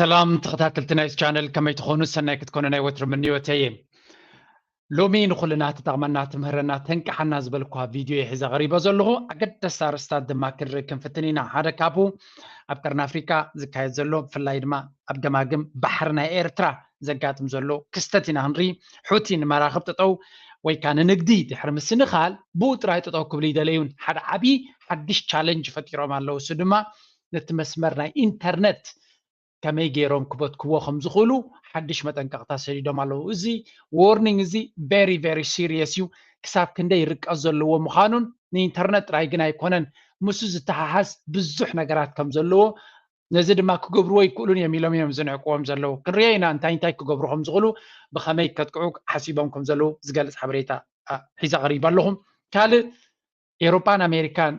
ሰላም ተኸታተልቲ ናይ ቻነል፣ ከመይ ትኾኑ? ሰናይ ክትኮኑ ናይ ወትሩ ምንዮተይ እየ። ሎሚ ንኹልና ትጠቕመና፣ ትምህረና፣ ተንቅሓና ዝበልኳ ቪድዮ እየ ሒዘ ቀሪበ ዘለኹ። ኣገደስቲ ኣርእስታት ድማ ክንርኢ ክንፍትን ኢና። ሓደ ካብኡ ኣብ ቀርኒ ኣፍሪካ ዝካየድ ዘሎ፣ ብፍላይ ድማ ኣብ ገማግም ባሕሪ ናይ ኤርትራ ዘጋጥም ዘሎ ክስተት ኢና ክንርኢ። ሑቲ ንመራኽብ ጠጠው ወይ ከዓ ንንግዲ ድሕሪ ምስንኻል ብኡ ጥራይ ጠጠው ክብሉ ይደለዩን ሓደ ዓብዪ ሓድሽ ቻለንጅ ፈጢሮም ኣለዉ። እሱ ድማ ነቲ መስመር ናይ ኢንተርነት ከመይ ገይሮም ክበትክዎ ከም ዝኽእሉ ሓድሽ መጠንቀቕታ ሰዲዶም ኣለዉ። እዚ ዎርኒንግ እዚ ቨሪ ቨሪ ሲሪየስ እዩ። ክሳብ ክንደይ ርቀት ዘለዎ ምዃኑን ንኢንተርነት ጥራይ ግን ኣይኮነን፣ ምስ ዝተሓሓዝ ብዙሕ ነገራት ከም ዘለዎ፣ ነዚ ድማ ክገብርዎ ይክእሉን እዮም ኢሎም እዮም ዝንዕቅዎም ዘለዉ። ክንሪኦ ኢና እንታይ እንታይ ክገብሩ ከም ዝኽእሉ፣ ብኸመይ ከጥቅዑ ሓሲቦም ከም ዘለዉ ዝገልጽ ሓበሬታ ሒዘ ቀሪበ ኣለኹ። ካልእ ኤውሮጳን ኣሜሪካን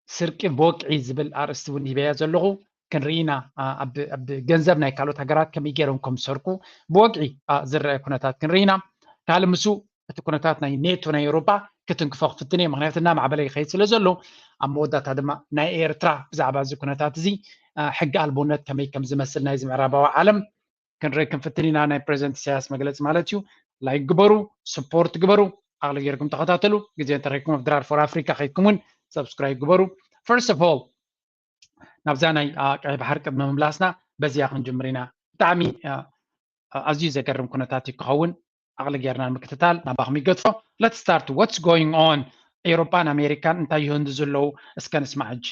ስርቂ ብወግዒ ዝብል ኣርእስቲ እውን ሂበያ ዘለኹ። ክንርኢ ኢና። ኣብ ገንዘብ ናይ ካልኦት ሃገራት ከመይ ገይሮም ከም ዝሰርቁ ብወግዒ ዝረአ ኩነታት ክንርኢ ኢና። ካልእ ምስኡ እቲ ኩነታት ናይ ኔቶ ናይ ኤውሮጳ ክትንክፎ ክፍትን እየ። ምክንያቱ እናማዕበለ ይኸይድ ስለ ዘሎ ኣብ መወዳእታ ድማ ናይ ኤርትራ ብዛዕባ እዚ ኩነታት እዚ ሕጊ ኣልቦነት ከመይ ከም ዝመስል ናይዚ ምዕራባዊ ዓለም ክንርኢ ክንፍትን ኢና። ናይ ፕሬዚደንት ኢሳያስ መግለፂ ማለት እዩ። ላይክ ግበሩ፣ ስፖርት ግበሩ፣ ኣቕሊ ጌርኩም ተኸታተሉ። ግዜ እንተረኪብኩም ኣብ ድራር ፎር ኣፍሪካ ከይድኩም እውን ሰብስክራይብ ግበሩ። ፈርስት ኦፍ ኦል ናብዛ ናይ ቀይ ባሕሪ ቅድሚ ምምላስና በዚያ ክንጅምር ኢና። ብጣዕሚ ኣዝዩ ዘገርም ኩነታት እዩ ክኸውን። ኣቕሊ ጌርና ንምክትታል ናባኹም ይገድፎ። Let's start what's going on። ኤውሮጳን ኣሜሪካን እንታይ ይህንዱ ዘለዉ እስከ ንስማዕ ሕጂ።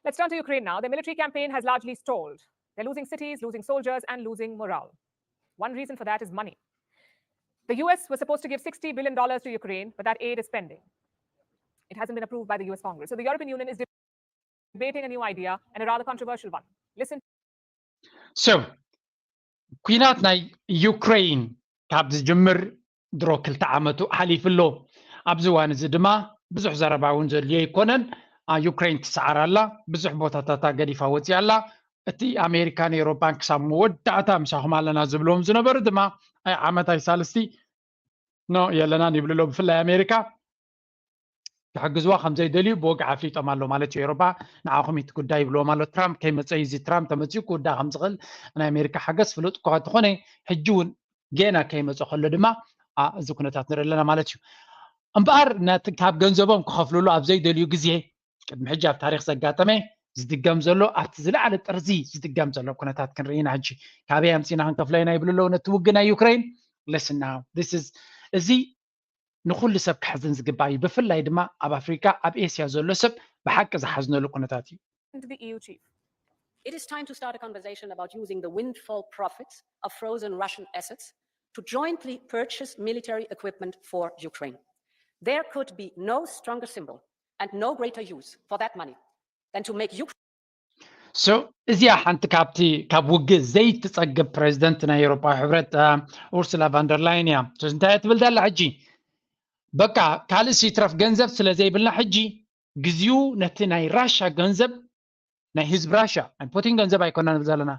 Let's turn to Ukraine now. Their military campaign has largely stalled. They're losing cities, losing soldiers, and losing morale. One reason for that is money. The U S was supposed to give sixty billion dollars to Ukraine, but that aid is pending. It hasn't been approved by the U S Congress. So the European Union is debating a new idea and a rather controversial one. Listen. So ኩናት ናይ ዩክሬን ካብ ዝጅምር ድሮ ክልተ ዓመቱ ሓሊፉ ኣሎ። ኣብዚ እዋን እዚ ድማ ብዙሕ ዘረባ እውን ዘድልዮ ኣይኮነን። ዩክሬን ትሰዓር ኣላ፣ ብዙሕ ቦታታታ ገዲፋ ወፂኣ ኣላ። እቲ ኣሜሪካን ኤውሮጳን ክሳብ መወዳእታ ምሳኹም ኣለና ዝብልዎም ዝነበሩ ድማ ኣይ ዓመት ኣይ ሳልስቲ ኖ የለናን ይብሉ ኣለዉ። ብፍላይ ኣሜሪካ ክሕግዝዋ ከም ዘይደልዩ ብወግዒ ኣፍሊጦም ኣለዉ ማለት እዩ። ኤውሮጳ ንዓኹም እቲ ጉዳይ ይብልዎም ኣሎ። ትራምፕ ከይመፀ እዩ፣ እዚ ትራምፕ ተመፂኡ ክውዳእ ከም ዝኽእል ናይ ኣሜሪካ ሓገዝ ፍሉጥ እኳ እንተኾነ ሕጂ እውን ገና ከይመፀ ከሎ ድማ እዚ ኩነታት ንርኢ ኣለና ማለት እዩ። እምበኣር ካብ ገንዘቦም ክኸፍልሉ ኣብ ዘይደልዩ ግዜ ቅድሚ ሕጂ ኣብ ታሪክ ዘጋጠመ ዝድገም ዘሎ ኣብቲ ዝለዓለ ጥርዚ ዝድገም ዘሎ ኩነታት ክንርኢ ኢና። ሕጂ ካበይ ኣምፂና ክንከፍሎ ኢና ይብሉ ኣለዉ ነቲ ውግእ ናይ ዩክሬን። Listen now, this is እዚ ንኩሉ ሰብ ክሕዝን ዝግባእ እዩ። ብፍላይ ድማ ኣብ ኣፍሪካ ኣብ ኤስያ ዘሎ ሰብ ብሓቂ ዝሓዝነሉ ኩነታት እዩ። The E U chief. It is time to start a conversation about using the windfall profits of frozen Russian assets to jointly purchase military equipment for Ukraine. There could be no stronger symbol and no greater use for that money than to make Ukraine So እዚኣ ሓንቲ ካብቲ ካብ ውግእ ዘይትፀግብ ፕሬዚደንት ናይ ኤውሮፓዊ ሕብረት ኡርሱላ ቫንደርላይን እያ። እንታይ ትብል ዘላ ሕጂ? በቃ ካልእ ይትረፍ ገንዘብ ስለ ዘይብልና ሕጂ ግዜኡ ነቲ ናይ ራሻ ገንዘብ ናይ ህዝቢ ራሻ ኣይፖቲን ገንዘብ ኣይኮና ንብል ዘለና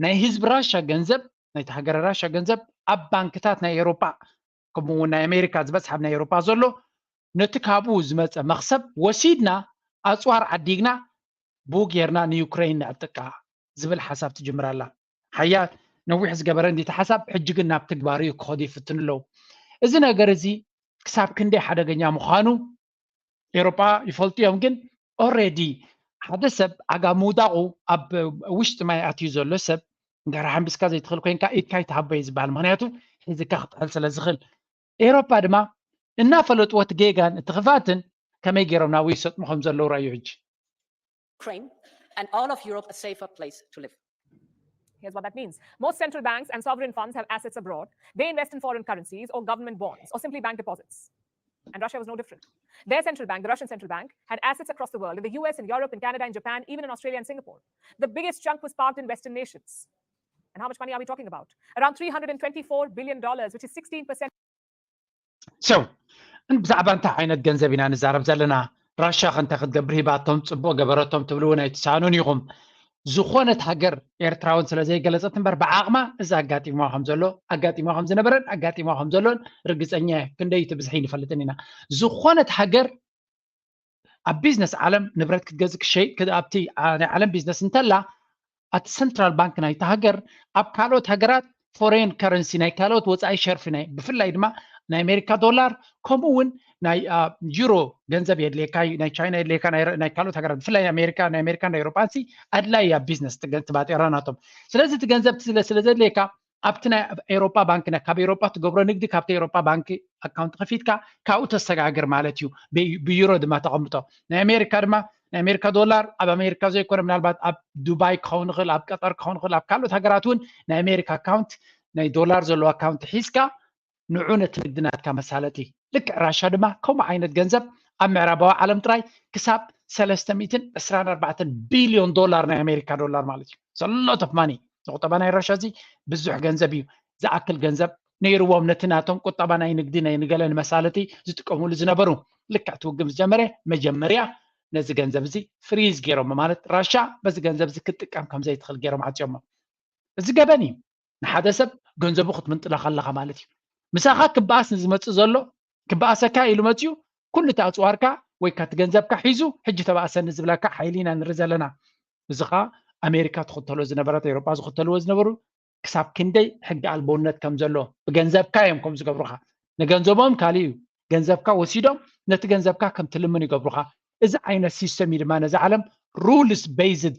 ናይ ህዝቢ ራሻ ገንዘብ ናይቲ ሃገረ ራሻ ገንዘብ ኣብ ባንክታት ናይ ኤውሮጳ ከምኡ እውን ናይ ኣሜሪካ ዝበፅሓ ናይ ኤውሮጳ ዘሎ ነቲ ካብኡ ዝመፀ መኽሰብ ወሲድና ኣፅዋር ዓዲግና ብኡ ጌርና ንዩክሬን ነዕጥቃ ዝብል ሓሳብ ትጅምር ኣላ። ሓያ ነዊሕ ዝገበረ እንዲቲ ሓሳብ ሕጂ ግን ናብ ትግባር እዩ ክኸዱ ይፍትኑ ኣለዉ። እዚ ነገር እዚ ክሳብ ክንደይ ሓደገኛ ምዃኑ ኤውሮጳ ይፈልጡ እዮም። ግን ኦሬዲ ሓደ ሰብ ኣጋ ምውዳቑ ኣብ ውሽጢ ማይ ኣትዩ ዘሎ ሰብ እንድሕር ሓንቢስካ ዘይትኽእል ኮይንካ ኢድካ ይትሃቦ እዩ ዝበሃል። ምክንያቱ ሒዝካ ክጥሕል ስለ ዝኽእል ኤውሮጳ ድማ እናፈለጥዎ እቲ ጌጋን እቲ ክፍኣትን ከመይ ገይሮም ናብኡ ይሰጥሙ ከም ዘለዉ ረኣዩ። ሕጂ Ukraine and all of Europe a safer place to live. Here's what that means. Most central banks and sovereign funds have assets abroad. They invest in foreign currencies or government bonds or simply bank deposits. And Russia was no different. Their central bank, the Russian central bank, had assets across the world, in the U S, in Europe, in Canada, in Japan, even in Australia and Singapore. The biggest chunk was parked in Western nations. And how much money are we talking about? Around three hundred and twenty-four billion dollars, which is sixteen percent. So ብዛዕባ እንታይ ዓይነት ገንዘብ ኢና ንዛረብ ዘለና? ራሻ ከ እንታይ ክትገብር ሂባቶም፣ ፅቡቅ ገበረቶም ትብሉ እውን ኣይትሳኑን ኢኹም። ዝኾነት ሃገር ኤርትራ እውን ስለ ዘይገለፀት እምበር ብዓቕማ እዚ ኣጋጢምዋ ከም ዘሎ ኣጋጢምዋ ከም ዝነበረን ኣጋጢምዋ ከም ዘሎን ርግፀኛ እየ። ክንደይ ትብዝሒ ንፈልጥን ኢና። ዝኾነት ሃገር ኣብ ቢዝነስ ዓለም ንብረት ክትገዝእ ክሸይጥ ኣብቲ ናይ ዓለም ቢዝነስ እንተላ ኣቲ ሰንትራል ባንክ ናይቲ ሃገር ኣብ ካልኦት ሃገራት ፎሬን ከረንሲ ናይ ካልኦት ወፃኢ ሸርፊ ናይ ብፍላይ ድማ ናይ ኣሜሪካ ዶላር ከምኡ እውን ናይ ዩሮ ገንዘብ የድልየካ እዩ፣ ናይ ቻይና የድልየካ፣ ናይ ካልኦት ሃገራት ብፍላይ ኣሜሪካ ናይ ኣሜሪካ ናይ ኤሮጳ ሲ ኣድላይ ኣብ ቢዝነስ ትባጤራ ናቶም። ስለዚ እቲ ገንዘብ ስለዘድልየካ ኣብቲ ናይ ኤሮጳ ባንክ ካብ ኤሮጳ ትገብሮ ንግዲ ካብቲ ኤሮጳ ባንክ ኣካውንት ከፊትካ ካብኡ ተሰጋግር ማለት እዩ። ብዩሮ ድማ ተቐምጦ ናይ ኣሜሪካ ድማ ናይ ኣሜሪካ ዶላር ኣብ ኣሜሪካ ዘይኮነ ምናልባት ኣብ ዱባይ ክኸውን ይኽእል፣ ኣብ ቀጠር ክኸውን ይኽእል፣ ኣብ ካልኦት ሃገራት እውን ናይ ኣሜሪካ ኣካውንት ናይ ዶላር ዘለዎ ኣካውንት ሒዝካ ንዑ ነቲ ንግዲ ናትካ መሳለጢ። ልክዕ ራሻ ድማ ከምኡ ዓይነት ገንዘብ ኣብ ምዕራባዊ ዓለም ጥራይ ክሳብ ሰለስተ ሚእትን ዕስራን ኣርባዕተን ቢልዮን ዶላር ናይ ኣሜሪካ ዶላር ማለት እዩ። ሰሎት ኦፍ ማኒ ንቁጠባ ናይ ራሻ እዚ ብዙሕ ገንዘብ እዩ። ዝኣክል ገንዘብ ነይርዎም ነቲ ናቶም ቁጠባ ናይ ንግዲ ናይ ንገለ ንመሳለጢ ዝጥቀምሉ ዝነበሩ። ልክዕ እቲ ውግም ዝጀመረ መጀመርያ ነዚ ገንዘብ እዚ ፍሪዝ ገይሮም ማለት ራሻ በዚ ገንዘብ እዚ ክትጥቀም ከም ዘይትኽእል ገይሮም ዓፅዮሞ። እዚ ገበን እዩ። ንሓደ ሰብ ገንዘቡ ክትምንጥሎ ከለኻ ማለት እዩ። ምሳኻ ክበኣስ ንዝመፅእ ዘሎ ክበኣሰካ ኢሉ መፅዩ ኩሉ እቲ ኣፅዋርካ ወይ ካቲ ገንዘብካ ሒዙ ሕጂ ተባእሰኒ ዝብለካ ሓይሊ ኢና ንርኢ ዘለና። እዚ ኸዓ ኣሜሪካ ትኽተሎ ዝነበረት ኤሮጳ ዝኽተልዎ ዝነበሩ ክሳብ ክንደይ ሕጊ ኣልቦነት ከም ዘሎ ብገንዘብካ እዮም ከም ዝገብሩኻ። ንገንዘቦም ካልእ እዩ። ገንዘብካ ወሲዶም ነቲ ገንዘብካ ከም ትልምን ይገብሩኻ። እዚ ዓይነት ሲስተም እዩ ድማ ነዚ ዓለም ሩልስ ቤዝድ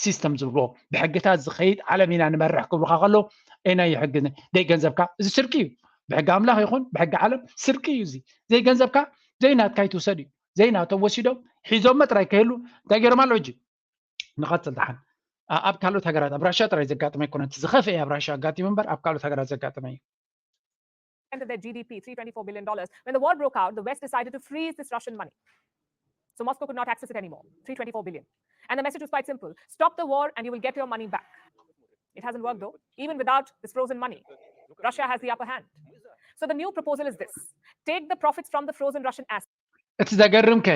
ሲስተም ዝብልዎ ብሕግታት ዝኸይድ ዓለም ኢና ንመርሕ ክብሉካ ከለዉ ኤና ይሕግዝን ደይ ገንዘብካ እዚ ስርቂ እዩ። ብሕጊ ኣምላኽ ይኹን ብሕጊ ዓለም ስርቂ እዩ። እዚ ዘይገንዘብካ ዘይናትካ ይትውሰድ እዩ። ዘይናቶም ወሲዶም ሒዞም መጥራይ ከህሉ እንታይ ገይሮም ኣሎ ሕጂ ንቐፅል ደሓን ኣብ ካልኦት ሃገራት ኣብ ራሽያ ጥራይ ዘጋጥመ ኣይኮነ እቲ ዝኸፍአ ኣብ ራሽያ ኣጋጢሙ እምበር ኣብ ካልኦት ሃገራት ዘጋጥመ እዩ። Of their G D P, three twenty-four billion dollars. When the war broke out, the West decided to freeze this Russian money. So Moscow could not access it anymore. Three twenty-four billion. And the message was quite simple. Stop the war and you will get your money back. It hasn't worked though. Even without this frozen money, Russia has the upper hand. So the new proposal is this. Take the profits from the frozen Russian assets. እቲ ዘገርም ከ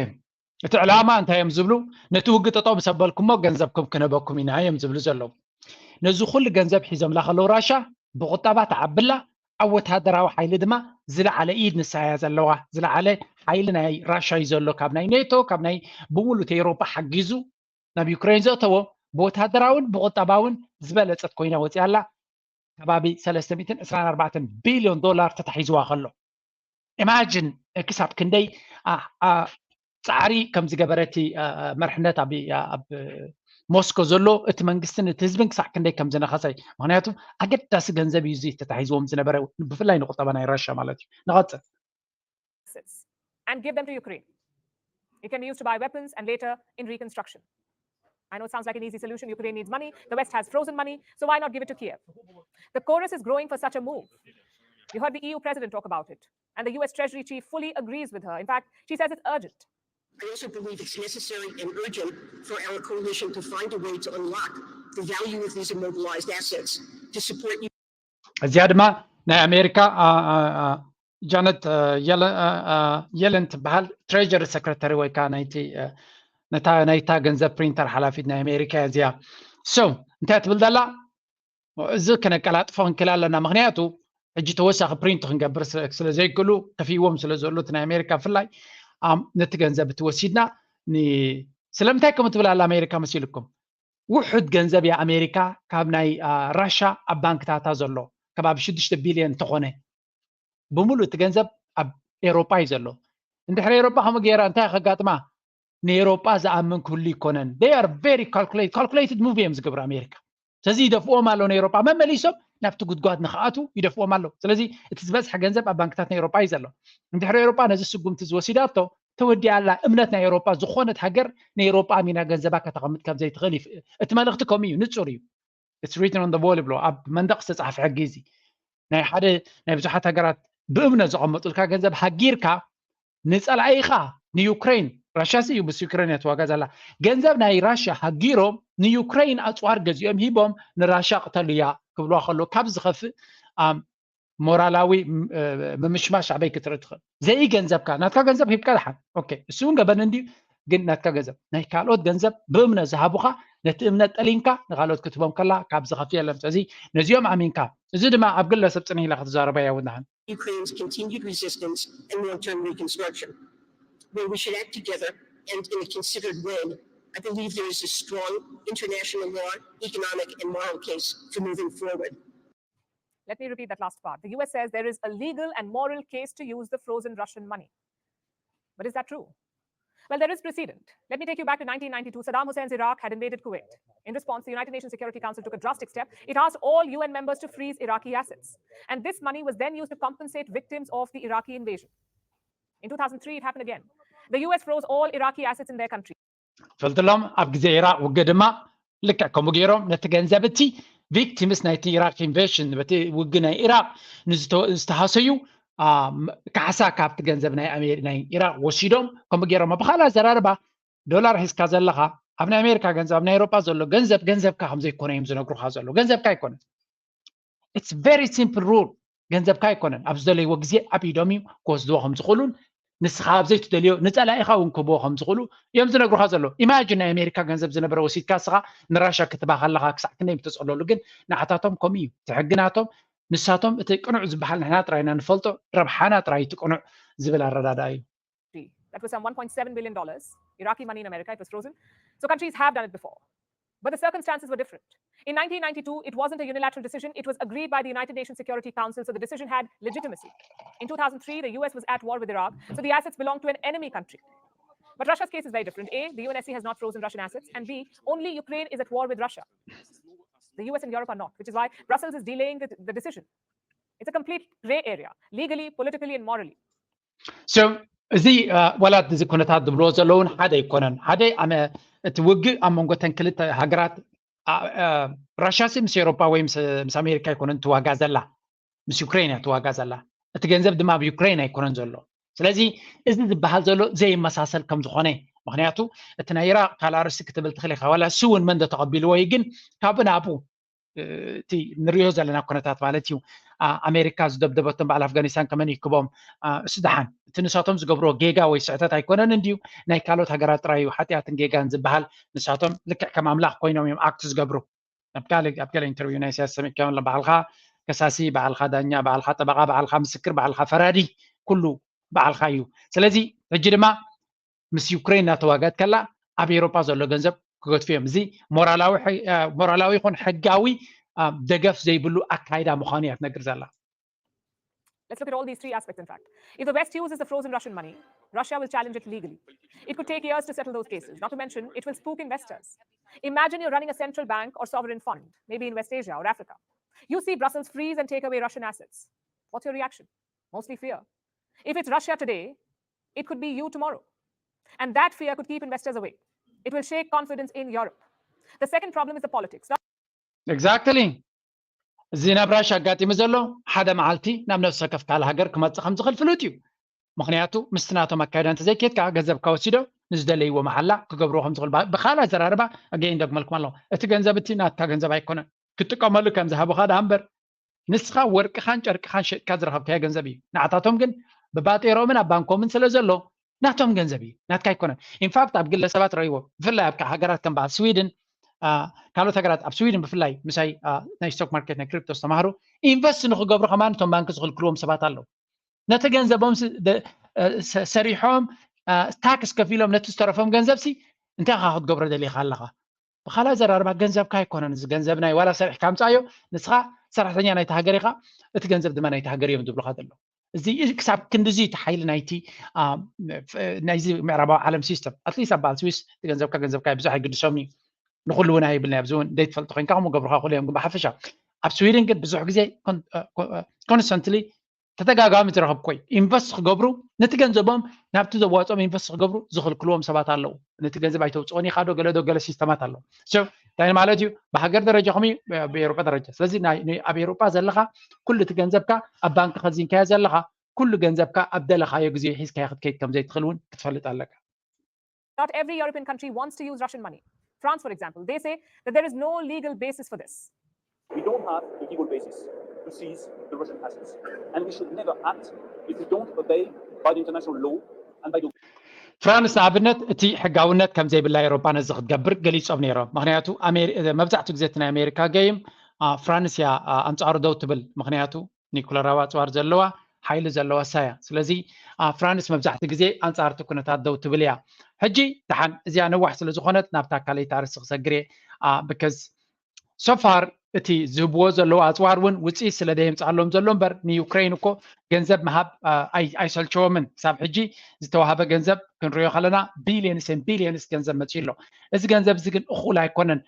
እቲ ዕላማ እንታይ እዮም ዝብሉ? ነቲ ውግእ ጠጠው ምስ ኣበልኩሞ ገንዘብኩም ክነበኩም ኢና እዮም ዝብሉ ዘለዉ። ነዚ ኩሉ ገንዘብ ሒዞምላ ከለዉ ራሻ ብቁጠባ ተዓብላ ኣብ ወታደራዊ ሓይሊ ድማ ዝለዓለ ኢድ ንሳ እያ ዘለዋ። ዝለዓለ ሓይሊ ናይ ራሻ እዩ ዘሎ ካብ ናይ ኔቶ ካብ ናይ ብምሉእ ኤሮፓ ሓጊዙ ናብ ዩክሬን ዘእተዎ ብወታደራውን ብቁጠባውን ዝበለፀት ኮይና ወፂኣ ኣላ። ከባቢ ሰለስተ ሚእትን ዕስራን ኣርባዕተን ቢልዮን ዶላር ተታሒዝዋ ከሎ ኢማጅን ክሳብ ክንደይ ፃዕሪ ከም ዝገበረ እቲ መርሕነት ኣብ ሞስኮ ዘሎ እቲ መንግስትን እቲ ህዝብን ክሳዕ ክንደይ ከም ዝነኸሰ እዩ። ምክንያቱ ኣገዳሲ ገንዘብ እዩ እዚ ተታሒዝዎም ዝነበረ ብፍላይ ንቁጠባ ናይ ራሻ ማለት እዩ። ንቐፅል። And give them to Ukraine. It can be used to buy weapons and later in reconstruction. I know it sounds like an easy solution. Ukraine needs money. The West has frozen money. So why not give it to Kiev? The chorus is growing for such a move. You heard the E U president talk about it. And the U S Treasury chief fully agrees with her. In fact, she says it's urgent. I also believe it's necessary and urgent for our coalition to find a way to unlock the value of these immobilized assets to support እዚኣ ድማ ናይ ኣሜሪካ ጃነት የለን ትበሃል ትሬጀሪ ሰክረታሪ ወይ ከዓ ናይቲ ነታ ናይታ ገንዘብ ፕሪንተር ሓላፊት ናይ ኣሜሪካ እያ እዚኣ። So እንታይ ትብል ዘላ እዚ ክነቀላጥፎ ክንክእል ኣለና። ምክንያቱ ሕጂ ተወሳኺ ፕሪንት ክንገብር ስለ ዘይክእሉ ከፊዎም ስለ ዘሎ እቲ ናይ ኣሜሪካ ብፍላይ ነቲ ገንዘብ እቲ ወሲድና ስለምንታይ ከምኡ ትብል ኣላ ኣሜሪካ መሲልኩም? ውሑድ ገንዘብ እያ ኣሜሪካ ካብ ናይ ራሻ ኣብ ባንክታታ ዘሎ ከባቢ ሽዱሽተ ቢልዮን እንተኾነ ብምሉእ እቲ ገንዘብ ኣብ ኤሮጳ እዩ ዘሎ። እንድሕሪ ኤሮጳ ከምኡ ገይራ እንታይ ከጋጥማ ንኤሮጳ ዝኣምን ክህሉ ይኮነን። They are very calculated move እዮም ዝገብሩ ኣሜሪካ። ስለዚ ይደፍዎም ኣለዉ ንኤሮጳ መመሊሶም ናብቲ ጉድጓድ ንክኣትዉ ይደፍዎም ኣለዉ። ስለዚ እቲ ዝበዝሐ ገንዘብ ኣብ ባንክታት ናይ ኤሮጳ እዩ ዘሎ። እንድሕሪ ኤሮጳ ነዚ ስጉምቲ ዝወሲዳቶ ተወዲኣ ኣላ። እምነት ናይ ኤሮጳ ዝኾነት ሃገር ንኤሮጳ ኣሚና ገንዘባ ከተቐምጥ ከም ዘይትኽእል እቲ መልእኽቲ ከምኡ እዩ፣ ንጹር እዩ። It's written on the wall ይብሎ ኣብ መንደቕ ዝተጻሕፈ ሕጊ እዚ ናይ ሓደ ናይ ብዙሓት ሃገራት ብእምነት ዘቐመጡልካ ገንዘብ ሃጊርካ ንጸላኢኻ ንዩክሬን ራሽያ ሲ እዩ ምስ ዩክሬን እያ ትዋጋ ዘላ ገንዘብ ናይ ራሽያ ሃጊሮም ንዩክሬን ኣጽዋር ገዚኦም ሂቦም ንራሽያ ቅተሉያ ክብልዋ ከሎ ካብ ዝኸፍእ ሞራላዊ ምምሽማሽ ኣበይ ክትርኢ ትኽእል? ዘይገንዘብካ ናትካ ገንዘብ ሂብካ ድሓን ኦኬ፣ እሱ እውን ገበን እንድዩ፣ ግን ናትካ ገንዘብ ናይ ካልኦት ገንዘብ ብእምነት ዝሃቡኻ ነቲ እምነት ጠሊምካ ንካልኦት ክትቦም ከላ ካብ ዝኸፍእ የለን። ስለዚ ነዚኦም ኣሚንካ እዚ ድማ ኣብ ግለሰብ ጽንሕ ኢላ ክትዛረባ እያ እውን ድሓን Ukraine's continued resistance and long-term reconstruction, where we should act together and in a considered way I believe there is a strong international law, economic, and moral case for moving forward. Let me repeat that last part. The U S says there is a legal and moral case to use the frozen Russian money. But is that true? Well, there is precedent. Let me take you back to nineteen ninety-two. Saddam Hussein's Iraq had invaded Kuwait. In response, the United Nations Security Council took a drastic step. It asked all U N members to freeze Iraqi assets. And this money was then used to compensate victims of the Iraqi invasion. In two thousand three, it happened again. The U S froze all Iraqi assets in their country. ፈልጥሎም ኣብ ግዜ ኢራቅ ውግእ ድማ ልክዕ ከምኡ ገይሮም ነቲ ገንዘብ እቲ ቪክቲምስ ናይቲ ኢራቅ ኢንቬሽን በቲ ውግእ ናይ ኢራቅ ዝተሃሰዩ ካሕሳ ካብቲ ገንዘብ ናይ ኢራቅ ወሲዶም ከምኡ ገይሮም ብካልእ ኣዘራርባ ዶላር ሒዝካ ዘለካ ኣብ ናይ ኣሜሪካ ገንዘብ ኣብ ናይ ኤሮጳ ዘሎ ገንዘብ ገንዘብካ ከምዘይኮነ እዮም ዝነግሩካ ዘሎ ገንዘብካ ኣይኮነ it's very simple rule ገንዘብካ ኣይኮነን ኣብ ዝደለይዎ ግዜ ኣብ ኢዶም እዩ ክወስድዎ ከም ዝኽእሉን ንስኻ ኣብ ዘይትደልዮ ንፀላኢኻ እውን ክህብዎ ከም ዝኽእሉ እዮም ዝነግሩኻ ዘሎ ኢማጅን ናይ ኣሜሪካ ገንዘብ ዝነበረ ወሲድካ ንስኻ ንራሻ ክትባ ከለኻ ክሳዕ ክንደይ ምተፀለሉ ግን ንዓታቶም ከምኡ እዩ እቲ ሕጊ ናቶም ንሳቶም እቲ ቅኑዕ ዝበሃል ንሕና ጥራይ ኢና ንፈልጦ ረብሓና ጥራይ እቲ ቅኑዕ ዝብል ኣረዳድኣ እዩ That was some one point seven billion dollars. Iraqi money in America, it was frozen. So countries have done it before. But the circumstances were different. In nineteen ninety-two, it wasn't a unilateral decision. It was agreed by the United Nations Security Council, so the decision had legitimacy. In two thousand three, the U S was at war with Iraq, so the assets belonged to an enemy country. But Russia's case is very different. A, the U N S C has not frozen Russian assets, and B, only Ukraine is at war with Russia. The U S and Europe are not, which is why Brussels is delaying the, the decision. It's a complete gray area, legally, politically, and morally. So እዚ ዋላ እዚ ኩነታት ዝብልዎ ዘለውን ሓደ ኣይኮነን ሓደ እቲ ውግእ ኣብ መንጎ ተን ክልተ ሃገራት ራሻ ሲ ምስ ኤሮፓ ወይ ምስ ኣሜሪካ ኣይኮነን ትዋጋ ዘላ ምስ ዩክሬን እያ ትዋጋ ዘላ እቲ ገንዘብ ድማ ኣብ ዩክሬን ኣይኮነን ዘሎ ስለዚ እዚ ዝበሃል ዘሎ ዘይመሳሰል ከም ዝኾነ ምክንያቱ እቲ ናይ ኢራቅ ካልእ ኣርእስቲ ክትብል ትኽእል ኢኻ ዋላ እሱ እውን መን ዶ ተቐቢልዎ እዩ ግን ካብኡ ናብኡ እቲ ንሪኦ ዘለና ኩነታት ማለት እዩ ኣሜሪካ ዝደብደበቶም በዓል ኣፍጋኒስታን ከመን ይክቦም እሱ ደሓን እቲ ንሳቶም ዝገብርዎ ጌጋ ወይ ስሕተት ኣይኮነን እንድዩ ናይ ካልኦት ሃገራት ጥራይ እዩ ሓጢኣትን ጌጋን ዝበሃል ንሳቶም ልክዕ ከም ኣምላኽ ኮይኖም እዮም ኣክት ዝገብሩ ኣብ ካልእ ኣብ ገለ ኢንተርቪው ናይ ኢሳያስ ሰሚዕካዮ ኣሎ በዓልካ ከሳሲ በዓልካ ዳኛ በዓልካ ጠበቃ በዓልካ ምስክር በዓልካ ፈራዲ ኩሉ በዓልካ እዩ ስለዚ ሕጂ ድማ ምስ ዩክሬን እናተዋገአት ከላ ኣብ ኤሮፓ ዘሎ ገንዘብ ክገድፉ እዮም። እዚ ሞራላዊ ይኹን ሕጋዊ ደገፍ ዘይብሉ ኣካይዳ ምዃኑ እያ ትነግር ዘላ። Let's look at all these three aspects, in fact. If the West uses the frozen Russian money, Russia will challenge it legally. It could take years to settle those cases, not to mention it will spook investors. Imagine you're running a central bank or sovereign fund, maybe in West Asia or Africa. You see Brussels freeze and take away Russian assets. What's your reaction? Mostly fear. If it's Russia today, it could be you tomorrow. And that fear could keep investors away. It will shake confidence in Europe. The second problem is the politics. Exactly. እዚ ናብ ራሻ ኣጋጢሙ ዘሎ ሓደ መዓልቲ ናብ ነፍሲ ወከፍ ካልእ ሃገር ክመፅእ ከም ዝኽእል ፍሉጥ እዩ። ምኽንያቱ ምስቲ ናቶም ኣካይዳ እንተዘይኬድካ ገንዘብካ ወሲዶ ንዝደለይዎ መሓላ ክገብርዎ ከም ዝኽእል ብኻልእ ኣዘራርባ ኣገይን ደግመልኩም ኣለኹ። እቲ ገንዘብ እቲ ናትካ ገንዘብ ኣይኮነን። ክጥቀመሉ ከም ዝሃቡኻ ደኣ እምበር ንስኻ ወርቅኻን ጨርቅኻን ሸጥካ ዝረኸብካዮ ገንዘብ እዩ። ንዓታቶም ግን ብባጤሮምን ኣብ ባንኮምን ስለ ዘሎ ናቶም ገንዘብ እዩ፣ ናትካ ኣይኮነን። ኢንፋክት ኣብ ግለ ሰባት ረእይዎ፣ ብፍላይ ኣብ ሃገራት ከም በዓል ስዊድን ካልኦት ሃገራት ኣብ ስዊድን ብፍላይ ምሳይ ናይ ስቶክ ማርኬት ናይ ክሪፕቶ ዝተማህሩ ኢንቨስት ንክገብሩ ከማን እቶም ባንክ ዝኽልክልዎም ሰባት ኣለዉ። ነቲ ገንዘቦም ሰሪሖም ታክስ ከፊሎም ነቲ ዝተረፎም ገንዘብ ሲ እንታይ ካ ክትገብሮ ደሊኻ ኣለኻ? ብኻልእ ኣዘራርባ ገንዘብካ ኣይኮነን እዚ ገንዘብ ናይ ዋላ ሰሪሕካ ኣምፃዮ ንስኻ ሰራሕተኛ ናይቲ ሃገር ኢኻ እቲ ገንዘብ ድማ ናይቲ ሃገር እዮም ዝብሉካ ዘለዉ እዚ ክሳብ ክንድዚ እቲ ሓይሊ ናይቲ ናይዚ ምዕራባዊ ዓለም ሲስተም ኣትሊስት ኣብ በዓል ስዊስ እቲ ገንዘብካ ገንዘብካ ብዙሕ ኣይግድሶም እዩ ንኩሉ እውን ኣይብልና ኣብዚ እውን ዘይትፈልጦ ኮይንካ ከምኡ ገብሩካ ኩሉ እዮም ግን ብሓፈሻ ኣብ ስዊድን ግን ብዙሕ ግዜ ኮንስተንትሊ ተደጋጋሚ ዝረኸብኮ እዩ ኢንቨስት ክገብሩ ነቲ ገንዘቦም ናብቲ ዘዋፅኦም ኢንቨስት ክገብሩ ዝኽልክልዎም ሰባት ኣለዉ ነቲ ገንዘብ ኣይተውፅኦን ኢኻ ዶ ገለ ዶ ገለ ሲስተማት ኣለዉ እንታይ ማለት እዩ ብሃገር ደረጃ ኹም ብኤሮጳ ደረጃ ስለዚ ኣብ ኤሮጳ ዘለኻ ኩሉ እቲ ገንዘብካ ኣብ ባንክ ከዚንካዮ ዘለኻ ኩሉ ገንዘብካ ኣብ ደለኻዮ ግዜ ሒዝካዮ ክትከይድ ከም ዘይትኽእል እውን ክትፈልጥ ኣለካ Not every European country wants to use Russian money. France, for example, they say that there is no legal basis for this. We don't have a legal basis to seize the Russian assets, and we should never act if we don't obey by the international law and by the ፍራንስ ንኣብነት እቲ ሕጋውነት ከም ዘይብላ ኤሮፓ ነዚ ክትገብር ገሊፆም ነይሮም ምክንያቱ መብዛሕትኡ ግዜ እቲ ናይ ኣሜሪካ ገይም ፍራንስ እያ ኣንፃሩ ደው ትብል ምክንያቱ ኒኩለራዊ ኣፅዋር ዘለዋ ሓይሊ ዘለዋ እሳ እያ። ስለዚ ፍራንስ መብዛሕትኡ ግዜ ኣንጻር እቲ ኩነታት ደው ትብል እያ። ሕጂ ደሓን እዚኣ ነዋሕ ስለ ዝኾነት ናብታ ካልኣይቲ ኣርእስቲ ክሰግር እየ። ብከዝ ሶፋር እቲ ዝህብዎ ዘለዉ ኣፅዋር እውን ውፅኢት ስለ ዘየምፅኣሎም ዘሎ እምበር ንዩክሬን እኮ ገንዘብ ምሃብ ኣይሰልቸዎምን። ክሳብ ሕጂ ዝተዋህበ ገንዘብ ክንሪኦ ከለና ቢሊየንስ ቢሊየንስ ገንዘብ መፅኡ ኣሎ። እዚ ገንዘብ እዚ ግን እኹል ኣይኮነን።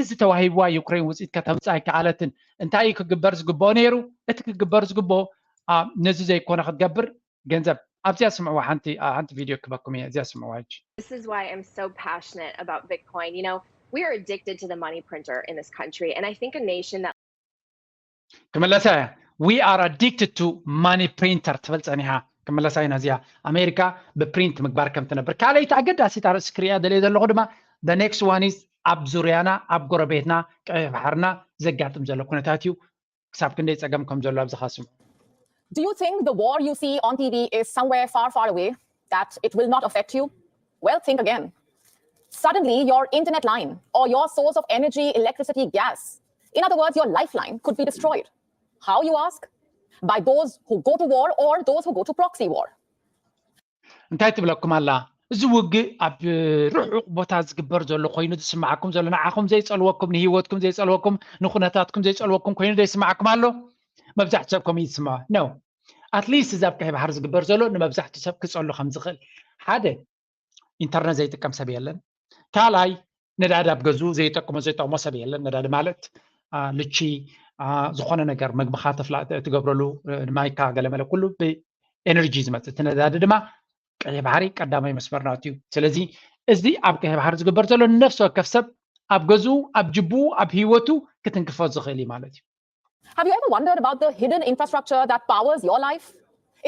እዚ ተዋሂብዋ ዩክሬን ውፅኢት ከተምፅእ ኣይከኣለትን። እንታይ እዩ ክግበር ዝግብኦ ነይሩ? እቲ ክግበር ዝግብኦ ነዚ ዘይኮነ ክትገብር ገንዘብ ኣብዚኣ ስምዕዋ ሓንቲ ሓንቲ ቪድዮ ክበኩም እየ። እዚኣ ስምዕዋ ሕጂ። This is why I'm so passionate about Bitcoin. You know, we are addicted to the money printer in this country, and I think a nation that ክመለሳ እያ። We are addicted to money printer ትብል ጸኒሓ። ክመለሳ ኢና እዚኣ። ኣሜሪካ ብፕሪንት ምግባር ከም ትነብር። ካልኣይቲ ኣገዳሲት ኣርእስቲ ክሪኣ ደልየ ዘለኹ ድማ the next one is ኣብ ዙርያና ኣብ ጎረቤትና ቀይሕ ባሕርና ዘጋጥም ዘሎ ኩነታት እዩ። ክሳብ ክንደይ ጸገም ከም ዘሎ ኣብዚ ኻስሙ። Do you think the war you see on T V is somewhere far, far away, that it will not affect you? Well, think again. Suddenly, your internet line or your source of energy, electricity, gas, in other words, your lifeline could be destroyed. How, you ask? By those who go to war or those who go to proxy war. እንታይ ትብለኩም ኣላ? እዚ ውግእ ኣብ ርሑቕ ቦታ ዝግበር ዘሎ ኮይኑ ዝስምዓኩም ዘሎ፣ ንዓኹም ዘይጸልወኩም፣ ንህይወትኩም ዘይጸልወኩም፣ ንኩነታትኩም ዘይጸልወኩም ኮይኑ ዘይስምዓኩም ኣሎ? መብዛሕትኡ ሰብ ከምኡ እዩ ዝስምዖ። No። At least እዚ ኣብ ቀይሕ ባሕሪ ዝግበር ዘሎ ንመብዛሕትኡ ሰብ ክጸሉ ከም ዝኽእል፣ ሓደ ኢንተርነት ዘይጥቀም ሰብ የለን። ካልኣይ ነዳዲ ኣብ ገዝኡ ዘይጠቅሞ ዘይጠቕሞ ሰብ የለን። ነዳዲ ማለት ልቺ፣ ዝኾነ ነገር መግብኻ ትፍላ ትገብረሉ፣ ማይካ ገለመለ ኩሉ ብኤነርጂ ዝመፅእ። እቲ ነዳዲ ድማ ቀይሕ ባሕሪ ቀዳማይ መስመር ናቱ እዩ። ስለዚ እዚ ኣብ ቀይሕ ባሕሪ ዝግበር ዘሎ ንነፍሲ ወከፍ ሰብ ኣብ ገዝኡ ኣብ ጅብኡ ኣብ ህይወቱ ክትንክፎ ዝኽእል እዩ ማለት እዩ። Have you ever wondered about the hidden infrastructure that powers your life?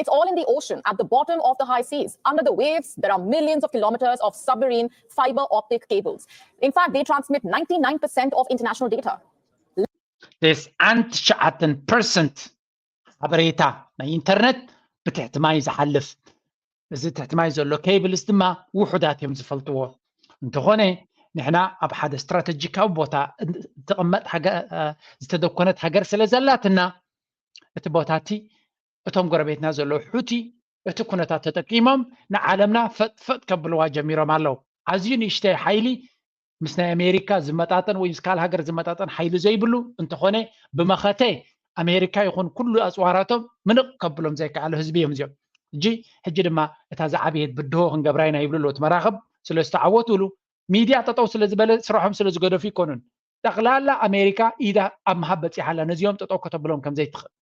It's all in the ocean, at the bottom of the high seas, under the waves. There are millions of kilometers of submarine fiber optic cables. In fact, they transmit ninety-nine percent of international data. This ኣንቲ ትሽዓተን ፐርሰንት ሓበሬታ ናይ ኢንተርነት ብትሕቲ ማይ ዝሓልፍ። እዚ ትሕቲ ማይ ዘሎ ኬብልስ ድማ ውሑዳት እዮም ዝፈልጥዎ። እንተኾነ ንሕና ኣብ ሓደ ስትራተጂካዊ ቦታ እትቕመጥ ዝተደኮነት ሃገር ስለ ዘላትና እቲ ቦታ እቲ እቶም ጎረቤትና ዘለዉ ሑቲ እቲ ኩነታት ተጠቂሞም ንዓለምና ፈጥፈጥ ከብልዋ ጀሚሮም ኣለዉ። ኣዝዩ ንእሽተይ ሓይሊ ምስ ናይ ኣሜሪካ ዝመጣጠን ወይ ምስ ካልእ ሃገር ዝመጣጠን ሓይሊ ዘይብሉ እንተኾነ ብመኸተ ኣሜሪካ ይኹን ኩሉ ኣፅዋራቶም ምንቕ ከብሎም ዘይከኣሉ ህዝቢ እዮም እዚኦም። ሕጂ ሕጂ ድማ እታ ዝዓበየት ብድሆ ክንገብራ ኢና ይብሉ ኣለዉ። እቲ መራኽብ ስለ ዝተዓወቱሉ ሚድያ ጠጠው ስለ ዝበለ ስራሖም ስለ ዝገደፉ ይኮኑን። ጠቕላላ ኣሜሪካ ኢዳ ኣብ ምሃብ በፂሓ ኣላ ነዚኦም ጠጠው ከተብሎም ከም ዘይትኽእል።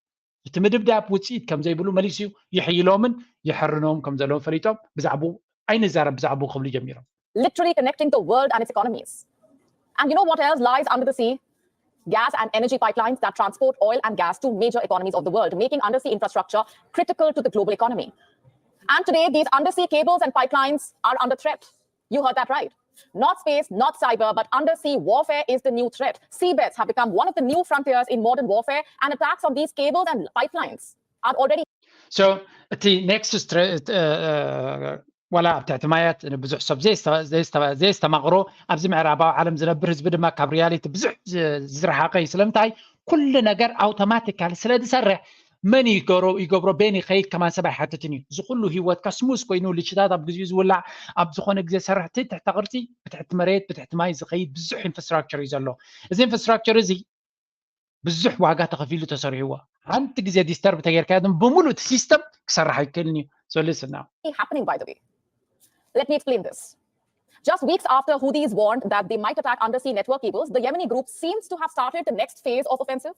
እቲ ምድብዳብ ውፅኢት ከም ዘይብሉ መሊሱ ይሕይሎምን ይሕርኖም ከም ዘለዎም ፈሊጦም ብዛዕባኡ ኣይንዛረብ ብዛዕባኡ ክብሉ ጀሚሮም። Literally connecting the world and its economies. And you know what else lies under the sea? Gas and energy pipelines that transport oil and gas to major economies of the world, making undersea infrastructure critical to the global economy. And today, these undersea cables and pipelines are under threat. You heard that right. Not space, not cyber, but undersea warfare is the new threat. Seabeds have become one of the new frontiers in modern warfare, and attacks on these cables and pipelines are already So እቲ ኔክስት ዋላ ኣብ ትሕቲ ማያት ብዙሕ ሰብ ዘየስተማቕሮ ኣብዚ ምዕራባዊ ዓለም ዝነብር ህዝቢ ድማ ካብ ሪያሊቲ ብዙሕ ዝረሓቀ እዩ። ስለምንታይ? ኩሉ ነገር ኣውቶማቲካል ስለ ዝሰርሕ መን ይገብሮ ይገብሮ ቤን ይኸይድ ከማን ሰብ ኣይሓትትን እዩ። እዚ ኩሉ ህይወትካ ስሙዝ ኮይኑ ልችታት ኣብ ግዜኡ ዝውላዕ ኣብ ዝኾነ ግዜ ሰርሕ ትሕቲ ቅርፂ ብትሕቲ መሬት ብትሕቲ ማይ ዝኸይድ ብዙሕ ኢንፍራስትራክቸር እዩ ዘሎ። እዚ ኢንፍራስትራክቸር እዚ ብዙሕ ዋጋ ተኸፊሉ ተሰሪሕዎ። ሓንቲ ግዜ ዲስተርብ ተጌርካዮ ድማ ብምሉእ እቲ ሲስተም ክሰርሕ ኣይክእልን እዩ። So listen now. happening, by the way. Let me explain this. Just weeks after Houthis warned that they might attack undersea network cables, the Yemeni group seems to have started the next phase of offensive.